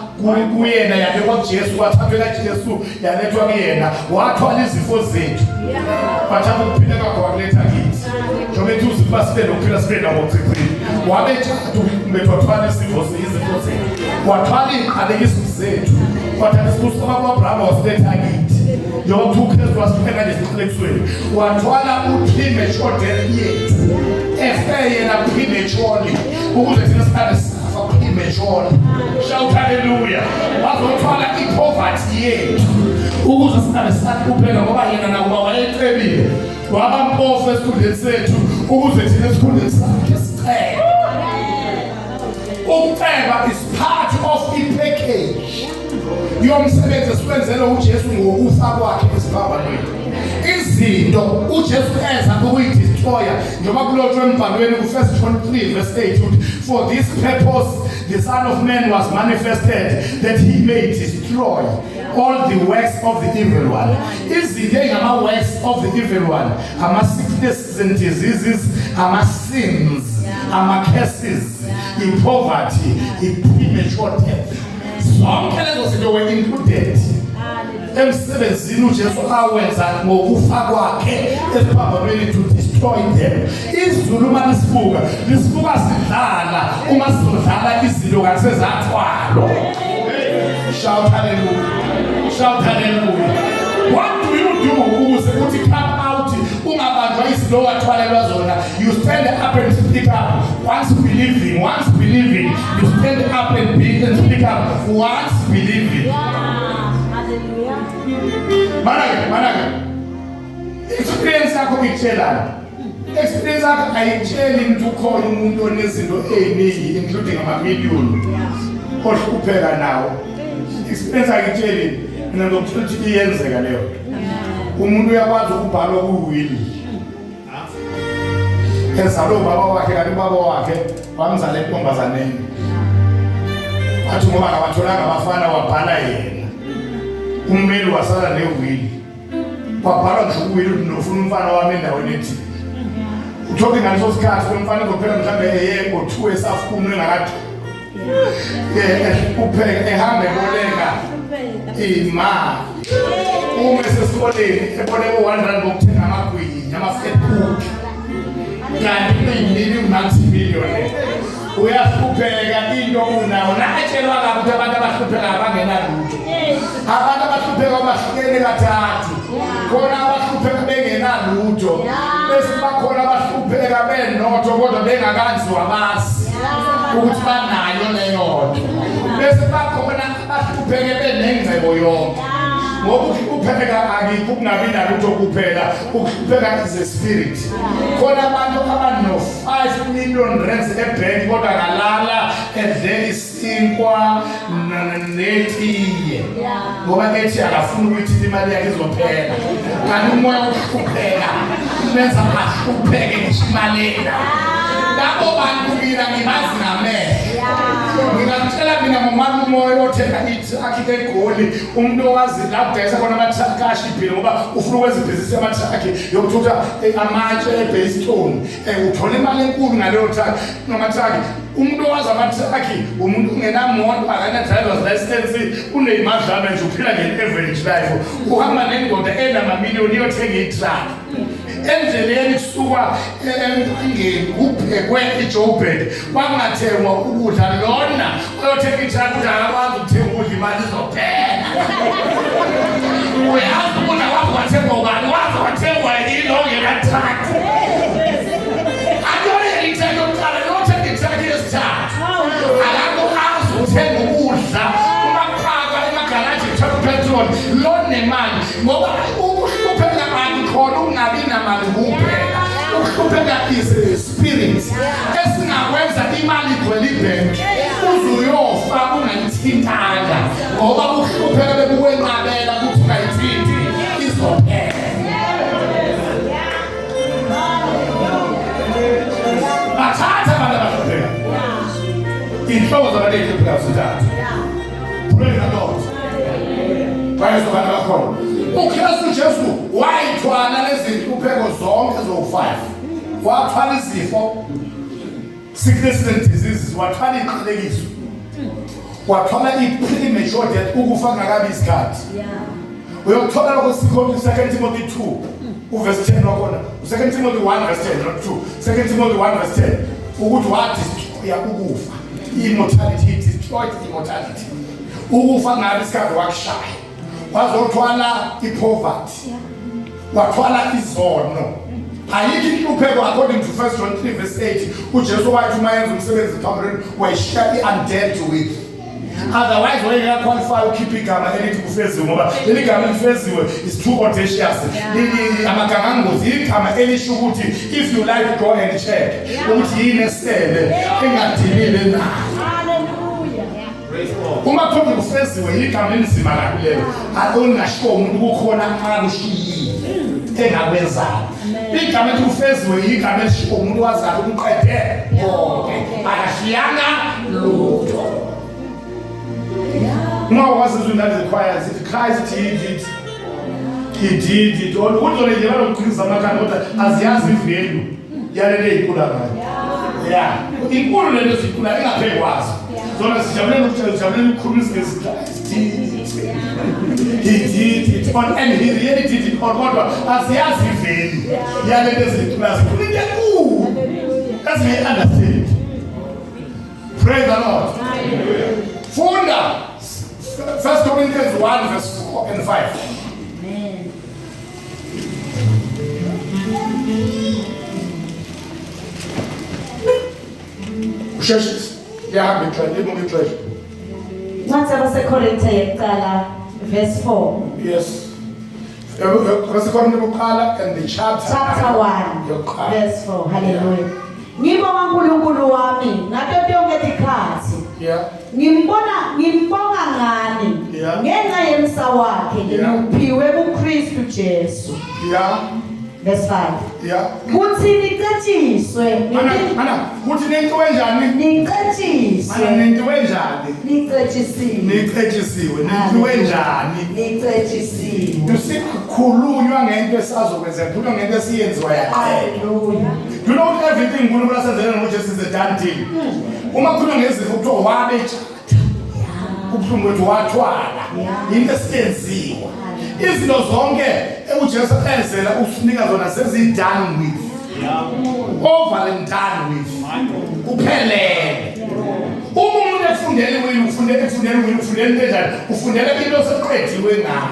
kuyena yabekwa kuJesu, kwathathwa kaJesu yalethwa kuyena, wathwala izifo zethu. Wathatha ukuphila kwakhe wakuletha kithi. Njengoba ethi uziba sibe nokuphila sibe nako okuchichile. Wabe ethatha umbethu wathwala izifo zethu. Wathwala iy'qalekiso zethu. Wathatha isibusiso sika-Abrahama wasiletha kithi. Njengoba kuthiwa uKristu wasibeka nje esiqalekisweni. Wathwala u-premature death yethu. Efe yena prematurely ukuze thina singabe safa prematurely. Shout hallelujah. Wazothwala i-poverty yethu ukuze singabe sahlupheka ngoba yena nakuba wayecebile waba mpofu esikhundleni sethu ukuze thina esikhundleni sakhe sicebe. Ukuceba is part of i-package yomsebenzi esiwenzele uJesu ngokufa kwakhe esiphambanweni. Izinto uJesu eza ukuyidestroya njengoba kulotshwe embhalweni ku-1 John 3 verse 8 uthi for this purpose the Son of Man was manifested that he may destroy all the works of the evil one. Izinto ey'ngama-works of the evil one, ama-sicknesses and diseases, ama-sins, ama-curses, i-poverty, i-premature death. Zonke lezo zinto were included emsebenzini uJesu awenza ngokufa kwakhe esiphambanweni to destroy them. Izulu uma lisibuka, lisibuka sidlala, uma sizodlala izinto kanti sezathwalwa. Shout hallelujah. Shout hallelujah. What do you do ukuze uthi come out ungabanjwa izinto owathwalelwa zona? You stand up and speak up. Once believing, once believing, you stand up and be and speak up. Once believing. Mana-ke, mana-ke. Experience yakho ikutshelani? Experience yakho ayitsheli ukuthi ukhona umuntu onezinto ey'ningi including amamiliyoni ohlupheka nawo. Experience ayitsheli mina ngizokutshela ukuthi iyenzeka leyo nto. Umuntu uyakwazi ukubhalwa kuwili. Ezalwe ubaba wakhe kanti ubaba wakhe wamzala entombazaneni. Wathi ngoba akabatholanga abafana wabhala yena. Ummeli wasala newili. Wabhalwa nje kuwili ukuthi nofuna umfana wami endaweni ethile. Uthoke ngaleso sikhathi lo mfana uzophela mhlawumbe eye ngo-2 esafuna engakade. Upheka ehambe eboleka imali. Uma esesikoleni eboleka u-1 rand wokuthenga amagwinya ama-vetkoek. Kanti uyimini multi-millionaire. Uyahlupheka into unawo. Natshelwa kabi ukuthi abantu abahlupheka abangenalutho. Abantu abahlupheka bahlukene kathathu. Khona abahlupheka bengenalutho. Bese bakhona abahlupheka benotho kodwa bengakanziwa bazi ukuthi banayo leyo nto. Bese bakhona abahlupheke benengcebo yonke. Ngoba ukuhlupheka akikho ukungabi nalutho kuphela, ukuhlupheka is a spirit. Khona abantu abano 5 million rands ebhenki kodwa kalala edle isinkwa netiye. Ngoba ethi akafuni ukuyithinta imali yakhe izophela. Kanti umoya wokuhlupheka umenza ahlupheke ngisho imali ena. Labo bantu mina ngibazi ngamehlo. Ngingakutshela mina ngomalume oyothenga ithrakhi eGoli, umuntu owazi la kudayisa khona amathrakhi ashibhile ngoba ufuna ukwenza ibhizinisi yamathrakhi yokuthutha amatshe eBaystone. Uthola imali enkulu ngaleyo truck ngamathrakhi. Umuntu owazi amathrakhi umuntu ongenamoto, akana driver's license, uneyimadlana nje uphila nge-average life. Uhamba nendoda enamamiliyoni iyothenga ithrakhi. Endleleni kusuka eMpangeni kubhekwe eJoburg, kwangathengwa ukudla. Lona oyothenga itruck ukuthi akakwazi ukuthenga ukudla, imali izophela. Uyazi ukudla kwaze kwathengwa ubani? Kwaze kwathengwa yilo ongenatruck. Akuyona itruck yokuqala, lothenga itruck yesithathu. Akakwazi ukuthenga ukudla uma kuphakwa emagaraji kuthola upetrol lo nemali, ngoba ukuhlupheka akukhona ukungabi namali kuphela. Ukuhlupheka is a spirit esingakwenza imali igcwele ibhenki, uze uyofa ungayithintanga, ngoba ukuhlupheka bekukwenqabela ukuthi ungayithinti, izophela. Bathatha abantu abahlupheka, iy'nhlobo zabantu ey'hluphekayo zintathu. Praise the Lord. Bayezobantu abakhona. UKristu Jesu wayithwala lezi nhlupheko zonke zowu-5. Wathwala izifo, sickness and diseases, wathwala iy'qalekiso, wathwala i-premature death, ukufa kungakabi isikhathi. Uyokuthola lokho sikhona 2 Timothy 2 uverse 10 wakhona, 2 Timothy 1 verse 10, not 2, 2 Timothy 1 verse 10, ukuthi wadestroya ukufa, immortality. He destroyed immortality. Ukufa ngabe isikhathi wakushaya. Wazothwala ipoverty, wathwala izono. Ayikho inhlupheko according to 1 John 3 verse 8. UJesu wathi uma yenza umsebenzi phambilini wayishiya i-undealt with, otherwise wayengeka-qualify ukhipha igama elithi kufeziwe, ngoba leli gama elifeziwe is too audacious. Amagangangozi igama elisho ukuthi if you like, go and check ukuthi yini esele engadilile nayo. Uma kuthiwa kufeziwe, igama elinzima kabi lelo, akungashiwo umuntu kukhona akushiyile engakwenzayo. Igama elithi kufeziwe igama elishiwo umuntu wazayo ukuqede konke, akashiyanga lutho. Uma wazi izindaba zekhwaya zithi Christ did it, he did it all. Kuzona nje banokuqinisa amakhanda, kodwa aziyazi ivalue yalento eyinkulu ngayo. Yeah, inkulu lento esikhula ingaphezu kwazo zona. Sijabulela ukutshela, sijabulela ukukhuluma isiNgisi. Christ did it, he did it all, and he really did it all, kodwa aziyazi ivalue yalento ezicula. Zikhula into enkulu ezingayi-understand. Praise the Lord. Funda First Corinthians 1 verse 4 and 5. Amen. Usheshise, liyahamba ixesha, limuka ixesha. Incwadi yabaseKorinte yokuqala verse 4. Yes, abaseKorinte bokuqala and the chapter. Chapter 1 yokuqala. Verse 4. Hallelujah. Ngibonga uNkulunkulu wami ngato tonke tikhatsi. Ngimbona ngimbonga ngani ngenxa yemsa wakhe ngiphiwe kuKristu Jesu. Verse 5. Kuthi nicetshiswe. Mana mana, kuthi nento enjani? Nicetshiswe. Mana, nento enjani? Nicetshisiwe. Nicetshisiwe. Nento enjani? Nicetshisiwe. You see, kukhulunywa ngento esazokwenzeka, kukhulunywa ngento esiyenziwa yaqeda. Hallelujah. You know what, everything uNkulunkulu asenzele ngoJesu is a done deal. Uma kukhulunywa ngezifo kuthiwa wabetshatha ubuhlungu wethu, wathwala, into esiyenziwa. Izinto zonke uJesu enzela usinika zona sezi-done with, over and done with, kuphelele. Uma umuntu ekufundela iwill, ufundela, ekufundela iwill, ufundela into enjani? Ufundela into oseqediwe ngayo,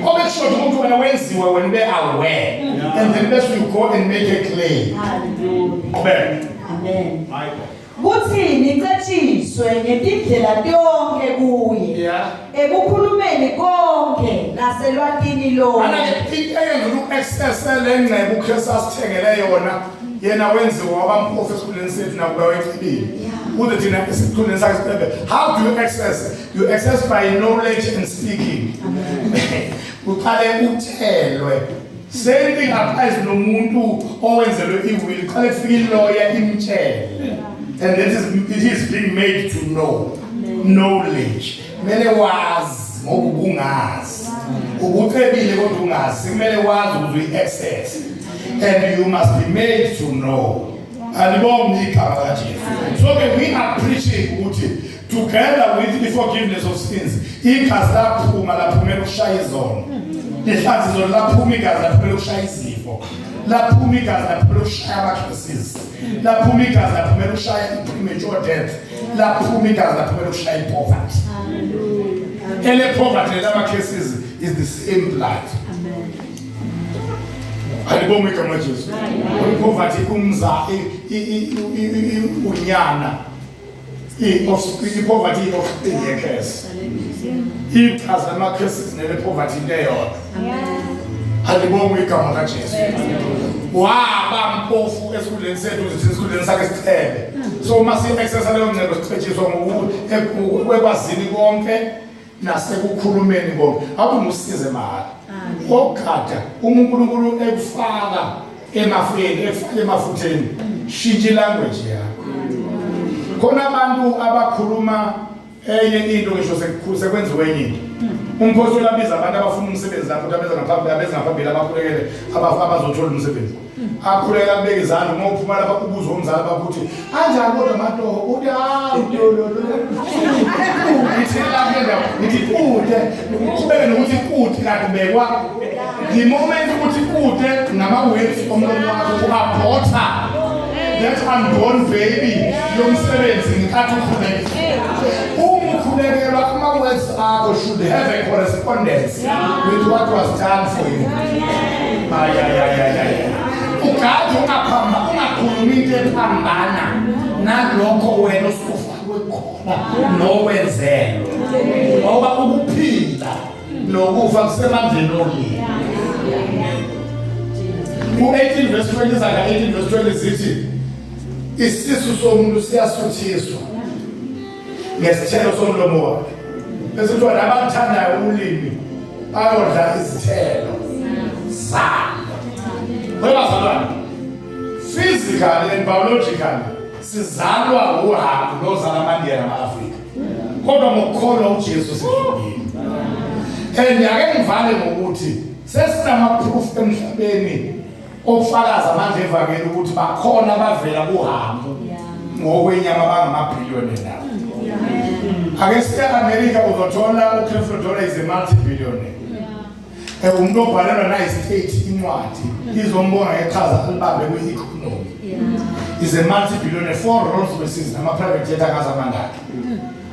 obekushoda ukuthi wena wenziwe, wena ube aware, and then bese you go and make a claim. Hallelujah. Qhubeka. Amen. Kuthi nicetshiswe ngetindlela tonke kuye. Ekukhulumeni konke naselwatini lonke. Ana-ke into eyenza ukuthi u-access le ngcebo uKristu asithengele yona, yena wenziwa waba mpofu esikhundleni sethu nakuba wecebile, kuze thina esikhundleni sakhe sicebe. How do you access? You access by knowledge and speaking. Uqale utshelwe. Same thing applies nomuntu owenzelwe iwill, qale kufika ilawyer imtshele, and that is, it is being made to know. Knowledge, kumele wazi ngoba ubungazi, ubucebile kodwa ungazi. Kumele wazi ukuze uyi-access, and you must be made to know. Alibonge igama kaJesu. So ke we are preaching ukuthi together with the forgiveness of sins, igazi laphuma, laphumela ukushaya izono, lihlanza izono. Laphuma igazi, laphumela ukushaya izifo. Laphuma igazi laphumela ukushaya ama-curses. Laphuma igazi laphumela ukushaya i-premature death. Laphuma igazi laphumela ukushaya i-poverty. Ele poverty nelama-curses is the same blood. Alibongwe igama Jesu. I-poverty umza unyana. I-poverty i-offspring ye-curse. Ichaza ama-curses nele poverty into eyodwa. Alibongwe igama kaJesu. Waba mpofu esikhundleni sethu, sithi esikhundleni sakhe sithebe. So uma si-accessa leyo ngcebo sicetshiswa ngokukwazini konke nasekukhulumeni konke. Awumusize mahhala. Ogada uma uNkulunkulu ekufaka emafeni, ekufaka emafutheni, shintsha ilanguage yakho. Khona abantu abakhuluma enye into ngisho sekwenziwe enye into. Umpostoli abiza abantu abafuna umsebenzi lapho, abeza ngaphambili, abeza ngaphambili abakhulekele abazothola umsebenzi. Akhuleka abeke izandla, uma uphuma lapha ubuze umzali bakho ukuthi anjani kodwa amatoho, uthi hayi ngithi lapha endawo ngithi kude, uqhubeke nokuthi kude kanti ubekwa the moment ukuthi kude ngama-words omlomo wakho u-abhotha that unborn baby yomsebenzi ngenkathi ukhuleka. Uma ukhulekelwa ama-words akho should have a correspondence with what was done for you. Ayayayayay, ugade ungaphamba, ungakhulumi into ephambana nalokho wena osufakwe khona nowenzelwe, ngoba ukuphila nokufa kusemandleni olimi. Ku-18 verse 20, Zaga 18 verse 20 zithi isisu somuntu siyasuthiswa ngesithelo somlomo wakhe, bese kuthiwa nabathandayo ulimi bayodla izithelo zalo. Webazalwane, physically and biologically sizalwa uHamu nozala amaNdiya nama-Afrika, kodwa ngokukholwa uJesu sihlukile. And ake ngivale ngokuthi sesinama-proof emhlabeni okufakaza amandla evangeli ukuthi bakhona abavela kuHamu ngokwenyama bangamabhiliyoni nabo. Ake siye e-America, uzothola uCreflo Dollar is a multi-billionaire. Umuntu obhalelwa nayi-state incwadi izombonga ngeqhaza alibambe kwi-economy is a multi-billionaire, four Rolls Royces nama-private jet angazi amangaki.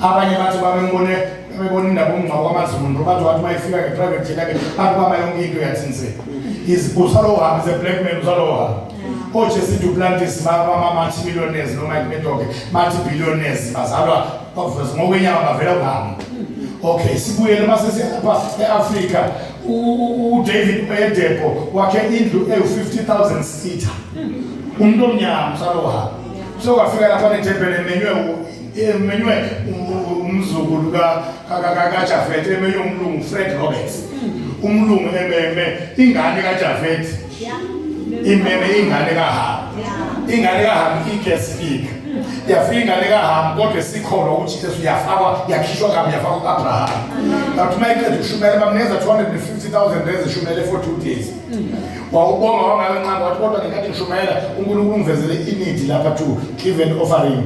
Abanye bathi babembone bebona indaba omngcwabo kwaMaZulu, bathi wathi mayefika nge-private jet yakhe bantu bama yonke into yathinseka. Is usalohambi, is a black man usalohambi. OJesse Duplantis ma-multi-millionaires, noma Murdoch multi-billionaires, bazalwa ngokwenyama bavela kuHamu. Okay, sibuyele mase siyapha e-Afrika. uDavid Oyedepo wakhe indlu ewu-50,000 seater, umuntu omnyama usalohambi. So kwafika lapha nethempeli emenywe umzukulu kaJafet, emenywe umlungu Fred Roberts, umlungu ememe ingane kaJafet, imeme ingane kaHamu, ingane kaHamu i-guest speaker. Yafika ingane kaHamu kodwa esikholwa ukuthi Jesu yafakwa, yakhishwa kabi, yafakwa ku-Abraham. Ngathi uma iqeda ukushumayela bamnikeza 250,000 rand ishumele for 2 days. Wawubonga wangawenqaba, wathi kodwa ngenkathi ngishumayela uNkulunkulu ungivezele i-need lapha to give an offering.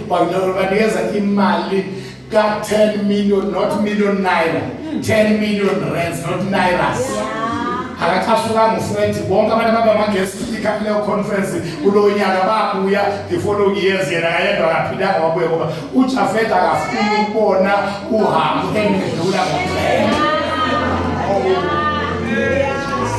Wabanikeza imali ka-10 million, not million naira, 10 million rands, not nairas. Akacasukanga uFred. Bonke abantu ababa ama-guest speaker kuleyo conference kulowo nyaka babuya the following years, yena kayedwa akaphilanga wabuya, ngoba uJafet akafuni ukubona uHamu engedlula ngokuphela.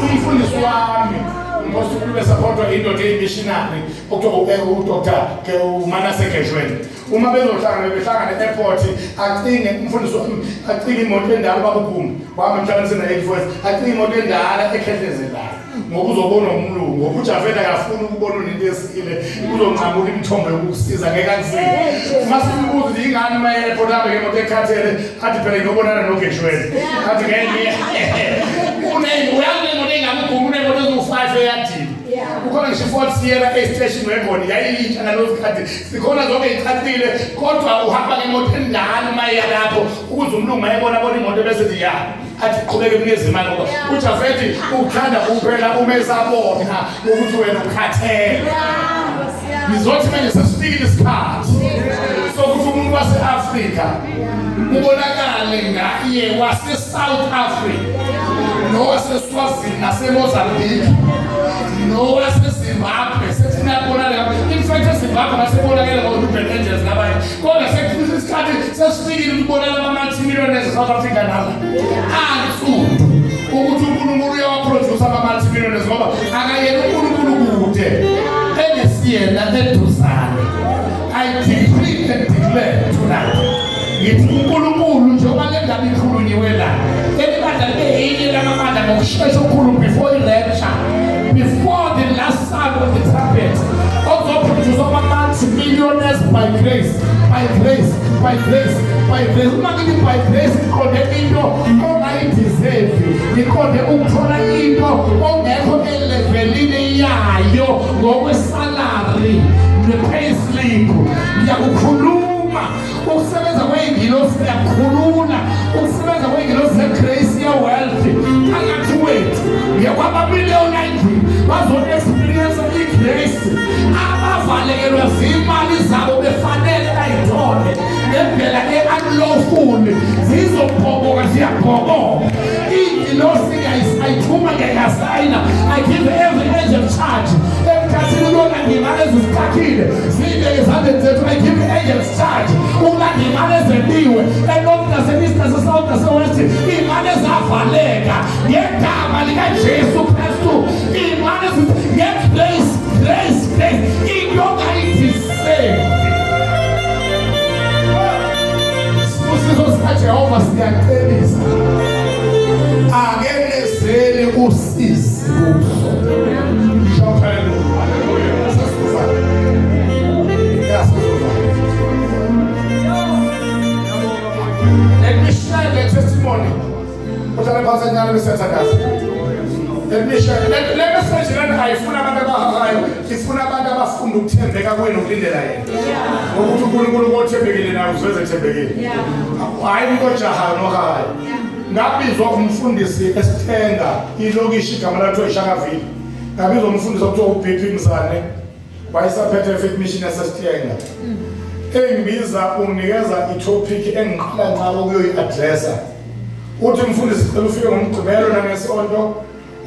Umfundisi wami uMpostoli besapotwa indoda eyimissionary okuthiwa uDr ke uManase Geshweni. Uma bezohlangana behlangana e-airport, acinge umfundisi wami, acinge imoto endala, ubaba uGumbi wahamba emhlabeni sena-84, acinge imoto endala ekhehlezelayo ngoba uzobona umlungu, ngoba uJafet akafuni ukubona unento esile, uzonqamula imithombo yokukusiza, ngeke akusize. Uma simbuza ukuthi ingane uma e-airport ahambe ngemoto ekhathele, athi phela ngiyobonana noGeshweni, athi ngeke uyazi unemoto engaka uGumbi, unemoto eziwu-5 eyadini, kukhona ngisho i-Ford Sierra e-station wagon yayiyintsha ngaleso sikhathi, zikhona zonke icacile, kodwa uhamba ngemoto endala uma eya lapho ukuze umlungu mayebona bona imoto bese ya athi qhubeke mnikeze imali, ngoba uJafeti uthanda kuphela uma esabona ukuthi wena ukhathele. Ngizothi manje sesifikile isikhathi sokuthi umuntu wase-Afrika ubonakale ngaye wase-South Africa nowase-Swazini nase-Mozambique. Nowasezimbabwe sekufuneka kubonakala. In fact, eZimbabwe ngasebonakele ngo-Ruben Angels nabanye, kodwa sekufika isikhathi, sesifikile ukubonakala ama-multimillionaires e-South Africa nala ansundu, ukuthi uNkulunkulu uyawaproduce ama-multimillionaires, ngoba akayena uNkulunkulu kude engesiyena eduzane. I decree and declare tonight, ngithi uNkulunkulu, njengoba le ndaba ikhulunyiwe la, elibandla libe yinye lamabandla ngokushesha okukhulu before i-rapture, before the last sound of the trumpet, ozoproduce ama-multi-millionaires by grace, by grace, by grace, by grace. Uma ngithi by grace, ngiqonde into ongayideserve, ngiqonde ukuthola into ongekho elevelini yayo ngokwesalary ne-payslip. Ngiyakukhuluma ukusebenza kwey'ngilosi, ngiyakukhulula ukusebenza kwey'ngilosi ze-grace ye-wealth phakathi kwethu. Ngekwamamiliyoni ayindlini bazo-experience i-grace, abavalekelwa zimali zabo befanele bayithole ngendlela e-unlawful, zizobhoboka, ziyabhoboka. Iy'ngilosi ngiyayithuma, ngiyayasayina. I give every angel charge emkhathini ukuyolanda imali ezizikhakhile, ziyibeke ezandleni zethu. I give angels charge ukulanda imali ezebiwe enorth nase-east nase-south nase-west, iy'mali ezavaleka ngegama likaJesu Kristu, iy'mali nge-grace, grace, grace, into ongayideserve. Isibusiso sikaJehova siyacebisa, akenezeli usizi kuso. Shout hallelujah! Sesizovala. Yeah, sesizovala. Let me share the testimony. Uhlale phansi enyana besiyathandaza. Let me share. Le message lena ayifuna abantu abahahayo, ifuna abantu abafunda ukuthembeka kwenu ukulindela yena. Ngokuthi uNkulunkulu kothembekile naye uzweze ethembekile. Hayi umuntu ojahayo nohahayo. Ngabizwa umfundisi esithenga ilokishi, igama lakhe iShakaville. Ngabizwa umfundisi okuthiwa uBP Mzane. Wayesaphethe Faith Mission yasesithenga. Engibiza unginikeza itopic engiqala nqaba ukuyoyi-addressa. Uthi mfundisi, cela ufike ngoMgqibelo nangeSonto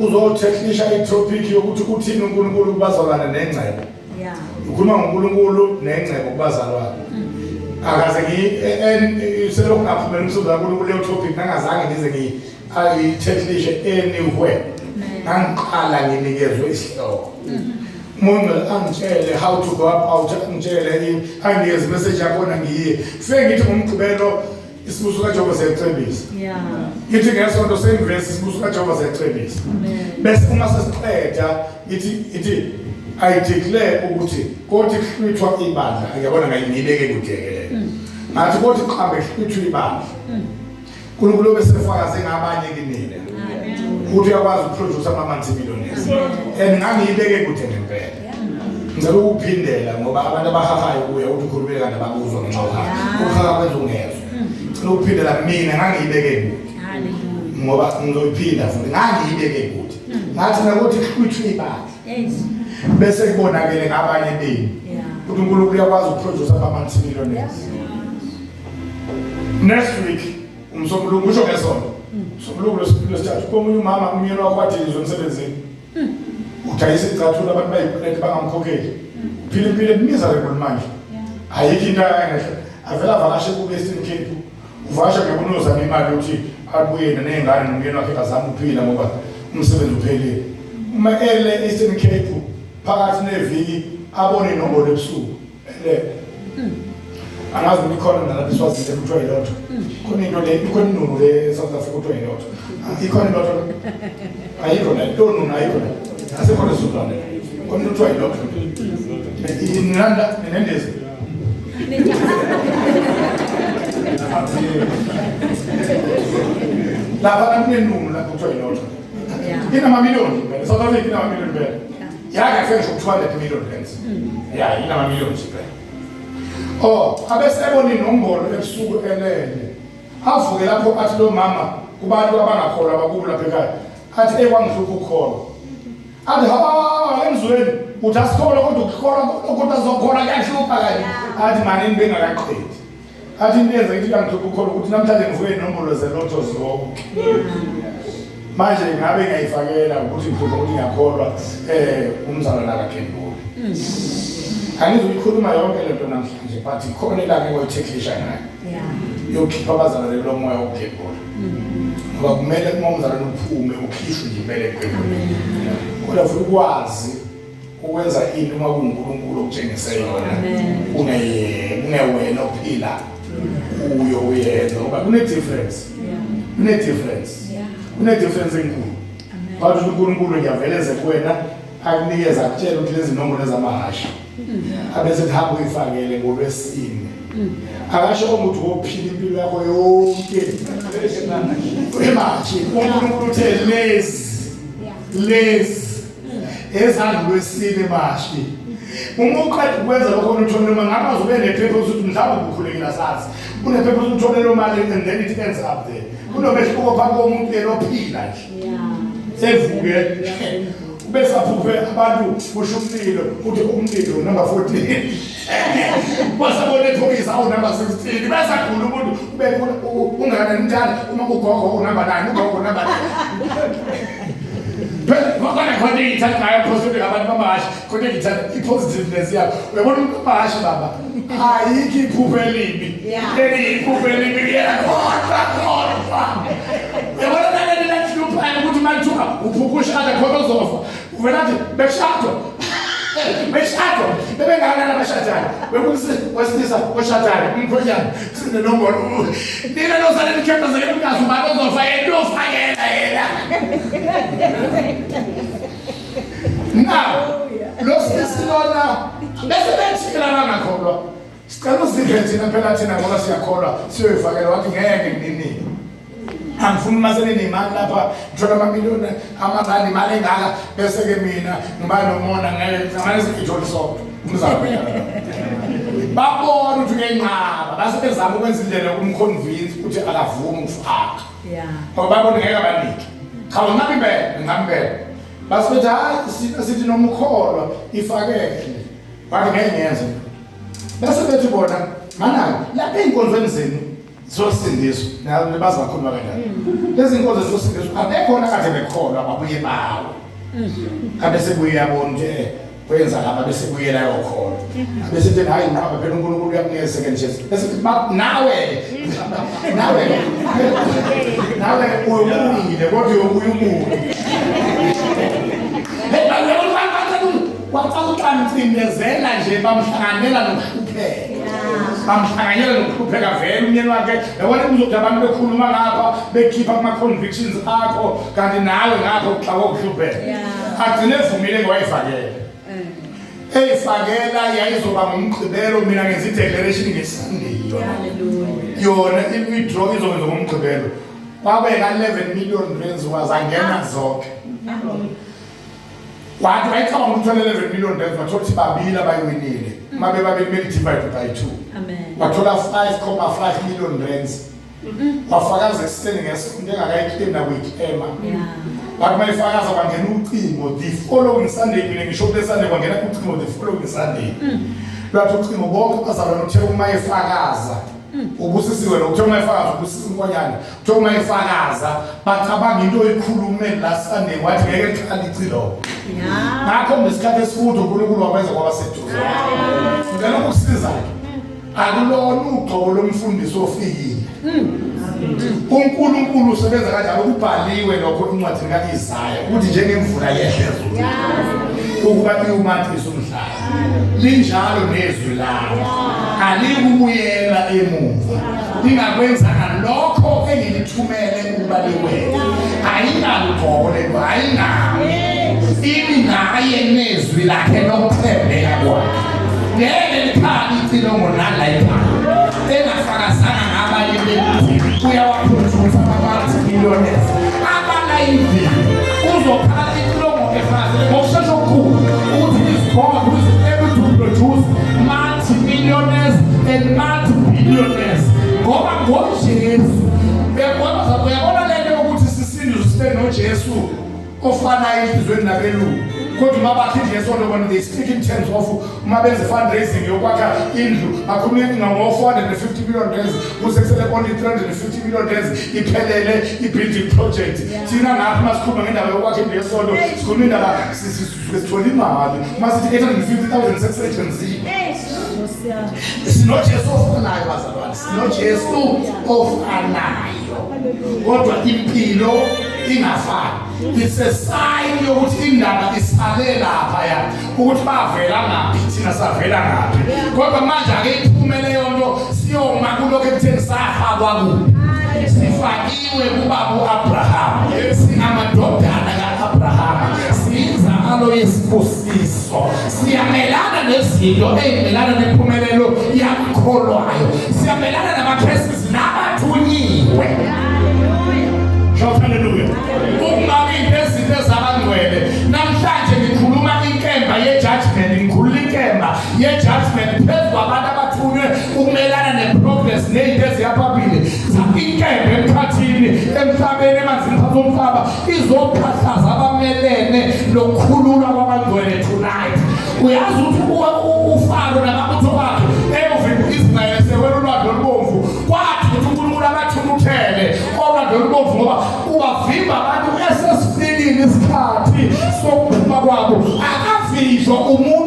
uzotheklisha itopic yokuthi uthini uNkulunkulu kubazalwane nengcebo. Ukhuluma ngoNkulunkulu nengcebo kubazalwane. Akaze ngi selokhu ngaphumela umsebenzi kaNkulunkulu, leyo topic nangazange ngize ngi ayitheklishe anywhere. Ngangiqala nginikezwe isihloko. Umuntu angitshele how to go about, angitshele, anginikeze message yakhona, ngiye. Fike ngithi ngoMgqibelo isibusiso kaJehova siyacebisa. Ngithi ngeSonto same verse, isibusiso kaJehova siyacebisa. Bese uma sesiqeda ithi I declare ukuthi kothi kuhlwithwa ibandla, ngiyabona ngayingibeke kude-ke leyo. Ngathi kothi qhambe kuhlwithwa ibandla, uNkulunkulu besefakaze ngabanye kinina ukuthi uyakwazi ukuproduce ama-multi-millionaires, and ngangiyibeke kude ngempela. Ngicela ukuphindela ngoba abantu abahahayo kuye ukuthi ukhulumile kanti abakuzwa ngenxa yokuhaha, ukuhaha kwenza ungezwa. Ngicela ukuphindela, mina ngangiyibeke kude. Ngoba ngizoyiphinda futhi, ngangiyibeke kude. Ngathi nakuthi kuhlwithwa ibandla, bese kubonakele ngabanye benu ukuthi uNkulunkulu uyakwazi ukuproduce ama-multi-millionaires. Next week umsombuluko, usho ngesonto, umsombuluko lwesithathu, komunye umama umyeni wakho wadilizwe emsebenzini, udayisa icathulo, abantu bayiplate bangamkhokheli, uphila impilo emiserable. Manje ayikho into ayangehla, avele avakashe kube Eastern Cape, uvakasha ngiyabona uzama imali yokuthi abuye ney'ngane nomyeni wakhe, bazame ukuphila ngoba umsebenzi uphelile. Uma ele Eastern Cape phakathi neviki, abone inombolo ebusuku ele, angazi noma ikhona nalapha eSwazini kuthiwa ilotho, khona into le, ikhona inunu le e-South Africa kuthiwa ilotho, ikhona ilotho, ayikho la lo nunu, ayikho la, asekhona esiZulwane, khona into kuthiwa ilotho. Nanda nenendezi lapha kunenunu lapho kuthiwa ilotho, inamamiliyoni impela. South Africa inamamiliyoni impela, yake afike ngisho ku-200 million rands ya, inamamiliyoni impela. Oh, abese ebona inombolo ebusuku elele, avuke lapho athi lo mama kubantu abangakholwa abakubo lapha ekhaya, athi ekwangihlupha ukukholwa, athi ha emzweni uthi asikholwa kodwa ukukholwa kodwa azokholwa kuyahlupha kanye. Athi mani bengakaqedi, athi into yenza ithi kangihlupha ukukholwa ukuthi namhlanje ngivuke inombolo zelotho zonke. Manje ngabe ngiyayifakela ukuthi ngikhuluma ukuthi ngiyakholwa umzalwane akagembuli. Angizuyikhuluma yonke lento namhlanje but ikhona ilanga engoyitheklisha ngayo. Yokukhipha abazalwane kulo moya wokugembula. Ngoba kumele uma umzalwane uphume ukhishwe nje impela ekugembuleni. Kodwa futhi ukwazi ukwenza into uma kuNkulunkulu okutshengise yona kungewena ophila kuyo uyenza ngoba kune difference. Kune difference. Kune difference enkulu. Phakathi uNkulunkulu ngiyaveleze kuwena akunikeza akutshela ukuthi lezi nombolo ezamahhashi. Abese ethi hamba uyifakele ngolwesine. Akasho ukuthi wophila impilo yakho yonke. Emashi uNkulunkulu uthe lezi lezi ezangolwesine mashi. Uma uqeda ukwenza lokho uthole noma ngabe ube nephepha ukuthi mhlawumbe ukhulekile sazi. Unephepha ukuthi uthole lo mali and then it ends up there. Kunomehluko phakathi komuntu yena ophila nje. Sevuke besaphuphe abantu kusho umlilo uthi umlilo number 14. Wasabona ephoyisa awu number 16 besagula umuntu ube ungakanani mntana uma ugogo unumber 9 ugogo number 9. Phela khona khona engiyithanda ngayo positive abantu bamahhashi khona engiyithanda i-positiveness yabo. Uyabona umuntu wamahhashi baba ayikho iphupho elibi. Leli iphupho elibi kuyena kodwa kodwa. Uyabona naleli lahluphayo ukuthi malithuka uphupha ushada khona uzofa. Uvela athi beshadwa. Beshadwa bebengakanani abashadayo. Bekuthi wesilisa oshadayo umkhwenyana sinenombolo. Nina nosale nikhethezeke ningazi ubani ozofa yena uyofakela yena. Now lo sisi lona bese bethi laba ngakholwa. Sicela uziphe thina phela thina ngoba siyakholwa siyoyifakela wathi ngeke ngininike. Angifuni uma seninimali lapha ngithola amamiliyoni amarandi imali engaka bese ke mina ngiba nomona ngeke ngamane singithole sonke umzamo. Babona ukuthi uyenqaba base bezama ukwenza indlela yokumconvince ukuthi akavumi ukufaka. Ngoba babona ngeke abanike. Cha nqaba impela nqaba impela. Base bethi hayi sithi noma ukholwa ifakele. Wathi ngeke ngiyenze. Bese bethi bona mana lapha ey'nkonzweni zenu zosindiswa nayo bazi bakhuluma kanjani. Lezi nkonzo zosindiswa abekhona kade bekholwa babuye bawe. Abe sebuye yabona ukuthi kwenza lapha bese buyela yokholwa. Bese ethi hayi nqaba phela uNkulunkulu uyakunikeza second chance. Bese nawe nawe nawe uyobuyile kodwa uyobuya ubuye. Hey waqala uqamcindezela nje bamhlanganela nokuhlupheka. Bamhlanganyela nokuhlupheka vele umyeni wakhe. Yabona kuzothi abantu bekhuluma ngapha bekhipha kuma convictions akho kanti nawe ngapha uxakwe ukuhlupheka. Agcine evumile ngowayifakela. Eyifakela yayizoba ngumgqibelo mina ngenza i-declaration ngeSunday yona. Yona i-withdraw izokwenza ngomgqibelo. Kwabeka 11 million rands wazangena zonke. Wathi wayecabanga ukuthi uthole 11 million rands wathola ukuthi babili abayiwinile. Uma bebabili kumele divide by 2. Amen. Wathola 5.5 million rands. Wafakaza ekuseni ngesonto engakayiclaim nakuyiclaima. Wathi mayifakaza kwangena ucingo the following Sunday mina ngisho kule Sunday kwangena ucingo the following Sunday. Lwathi ucingo bonke abazalwane uthe uma efakaza ubusisiwe lo uthe uma efakaza ubusisa inkonyane uthe uma efakaza bacabanga into oyikhulume la Sunday wathi ngeke likhale icilongo. Ngakho ngesikhathi esikude uNkulunkulu wakwenza kwaba seduze. Ngicela ukukusiza ke. Akulona ugcobo lomfundisi ofikile. uNkulunkulu usebenza kanjalo kubhaliwe lokho encwadini kaIsaya ukuthi njengemvula yehle ezulwini ukuba iwumathise umhlaba linjalo nezwi lami alikubuyela emuva lingakwenzanga lokho engilithumele ukuba likwenze. Ayinalugcobo lento ayinalo imi naye nezwi lakhe lokuthembeka kwakhe ngeke likhale icilongo nala ekhaya engafakazanga ngabanye bethi uyawaproduce ama-multi-millionaires abalayivile uzokhala icilongo efakazele ngokushesha okukhulu ukuthi is God who is able to produce multi-millionaires and multi-billionaires ngoba ngoJesu uyabona uyabona lento yokuthi sisindiswe sibe noJesu ofanayo enhliziyweni nabelungu. Kodwa uma bakha indlu yesonto bona they speak in terms of uma benza fundraising yokwakha indlu bakhuluma ngo-450 million rands kuze kusele only 350 million rands iphelele i-building project. Thina ngapha uma sikhuluma ngendaba yokwakha indlu yesonto sikhuluma indaba sisuke sithola imali uma sithi 850 000 sekusetshenzile. SinoJesu ofanayo bazalwane, sinoJesu ofanayo, kodwa impilo ingafani. It's a sign yokuthi indaba isale lapha ya ukuthi bavela ngaphi, thina savela ngaphi. Kodwa manje ake iphume leyo nto, siyoma kulokho ekutheni safakwa kuphi. Sifakiwe kubaba u-Abraham, singamadodana ka-Abraham, siyinzalo yesibusiso, siyamelana nezinto ey'melana nempumelelo yakholwayo, siyamelana nama-curses nabathunyiwe. Shout hallelujah. Ukungabi into ezinto ezabangcwele. Namhlanje ngikhuluma inkemba ye-judgment, ngikhulula inkemba ye-judgment phezu kwabantu abathunywe ukumelana ne-progress ney'nto eziya phambili. Inkemba emkhathini, emhlabeni, emanzini phansi komhlaba izophahlaza abamelene nokukhululwa kwabangcwele tonight. Uyazi ukuthi uFaro namabutho bakhe eyovimba u-Israyeli sewela ulwandle olubomvu, kwathi ukuthi uNkulunkulu abathukuthele olwandle olubomvu ngoba ubavimba abantu esesifikile isikhathi sokuphuma kwabo. Akavinjwa umuntu.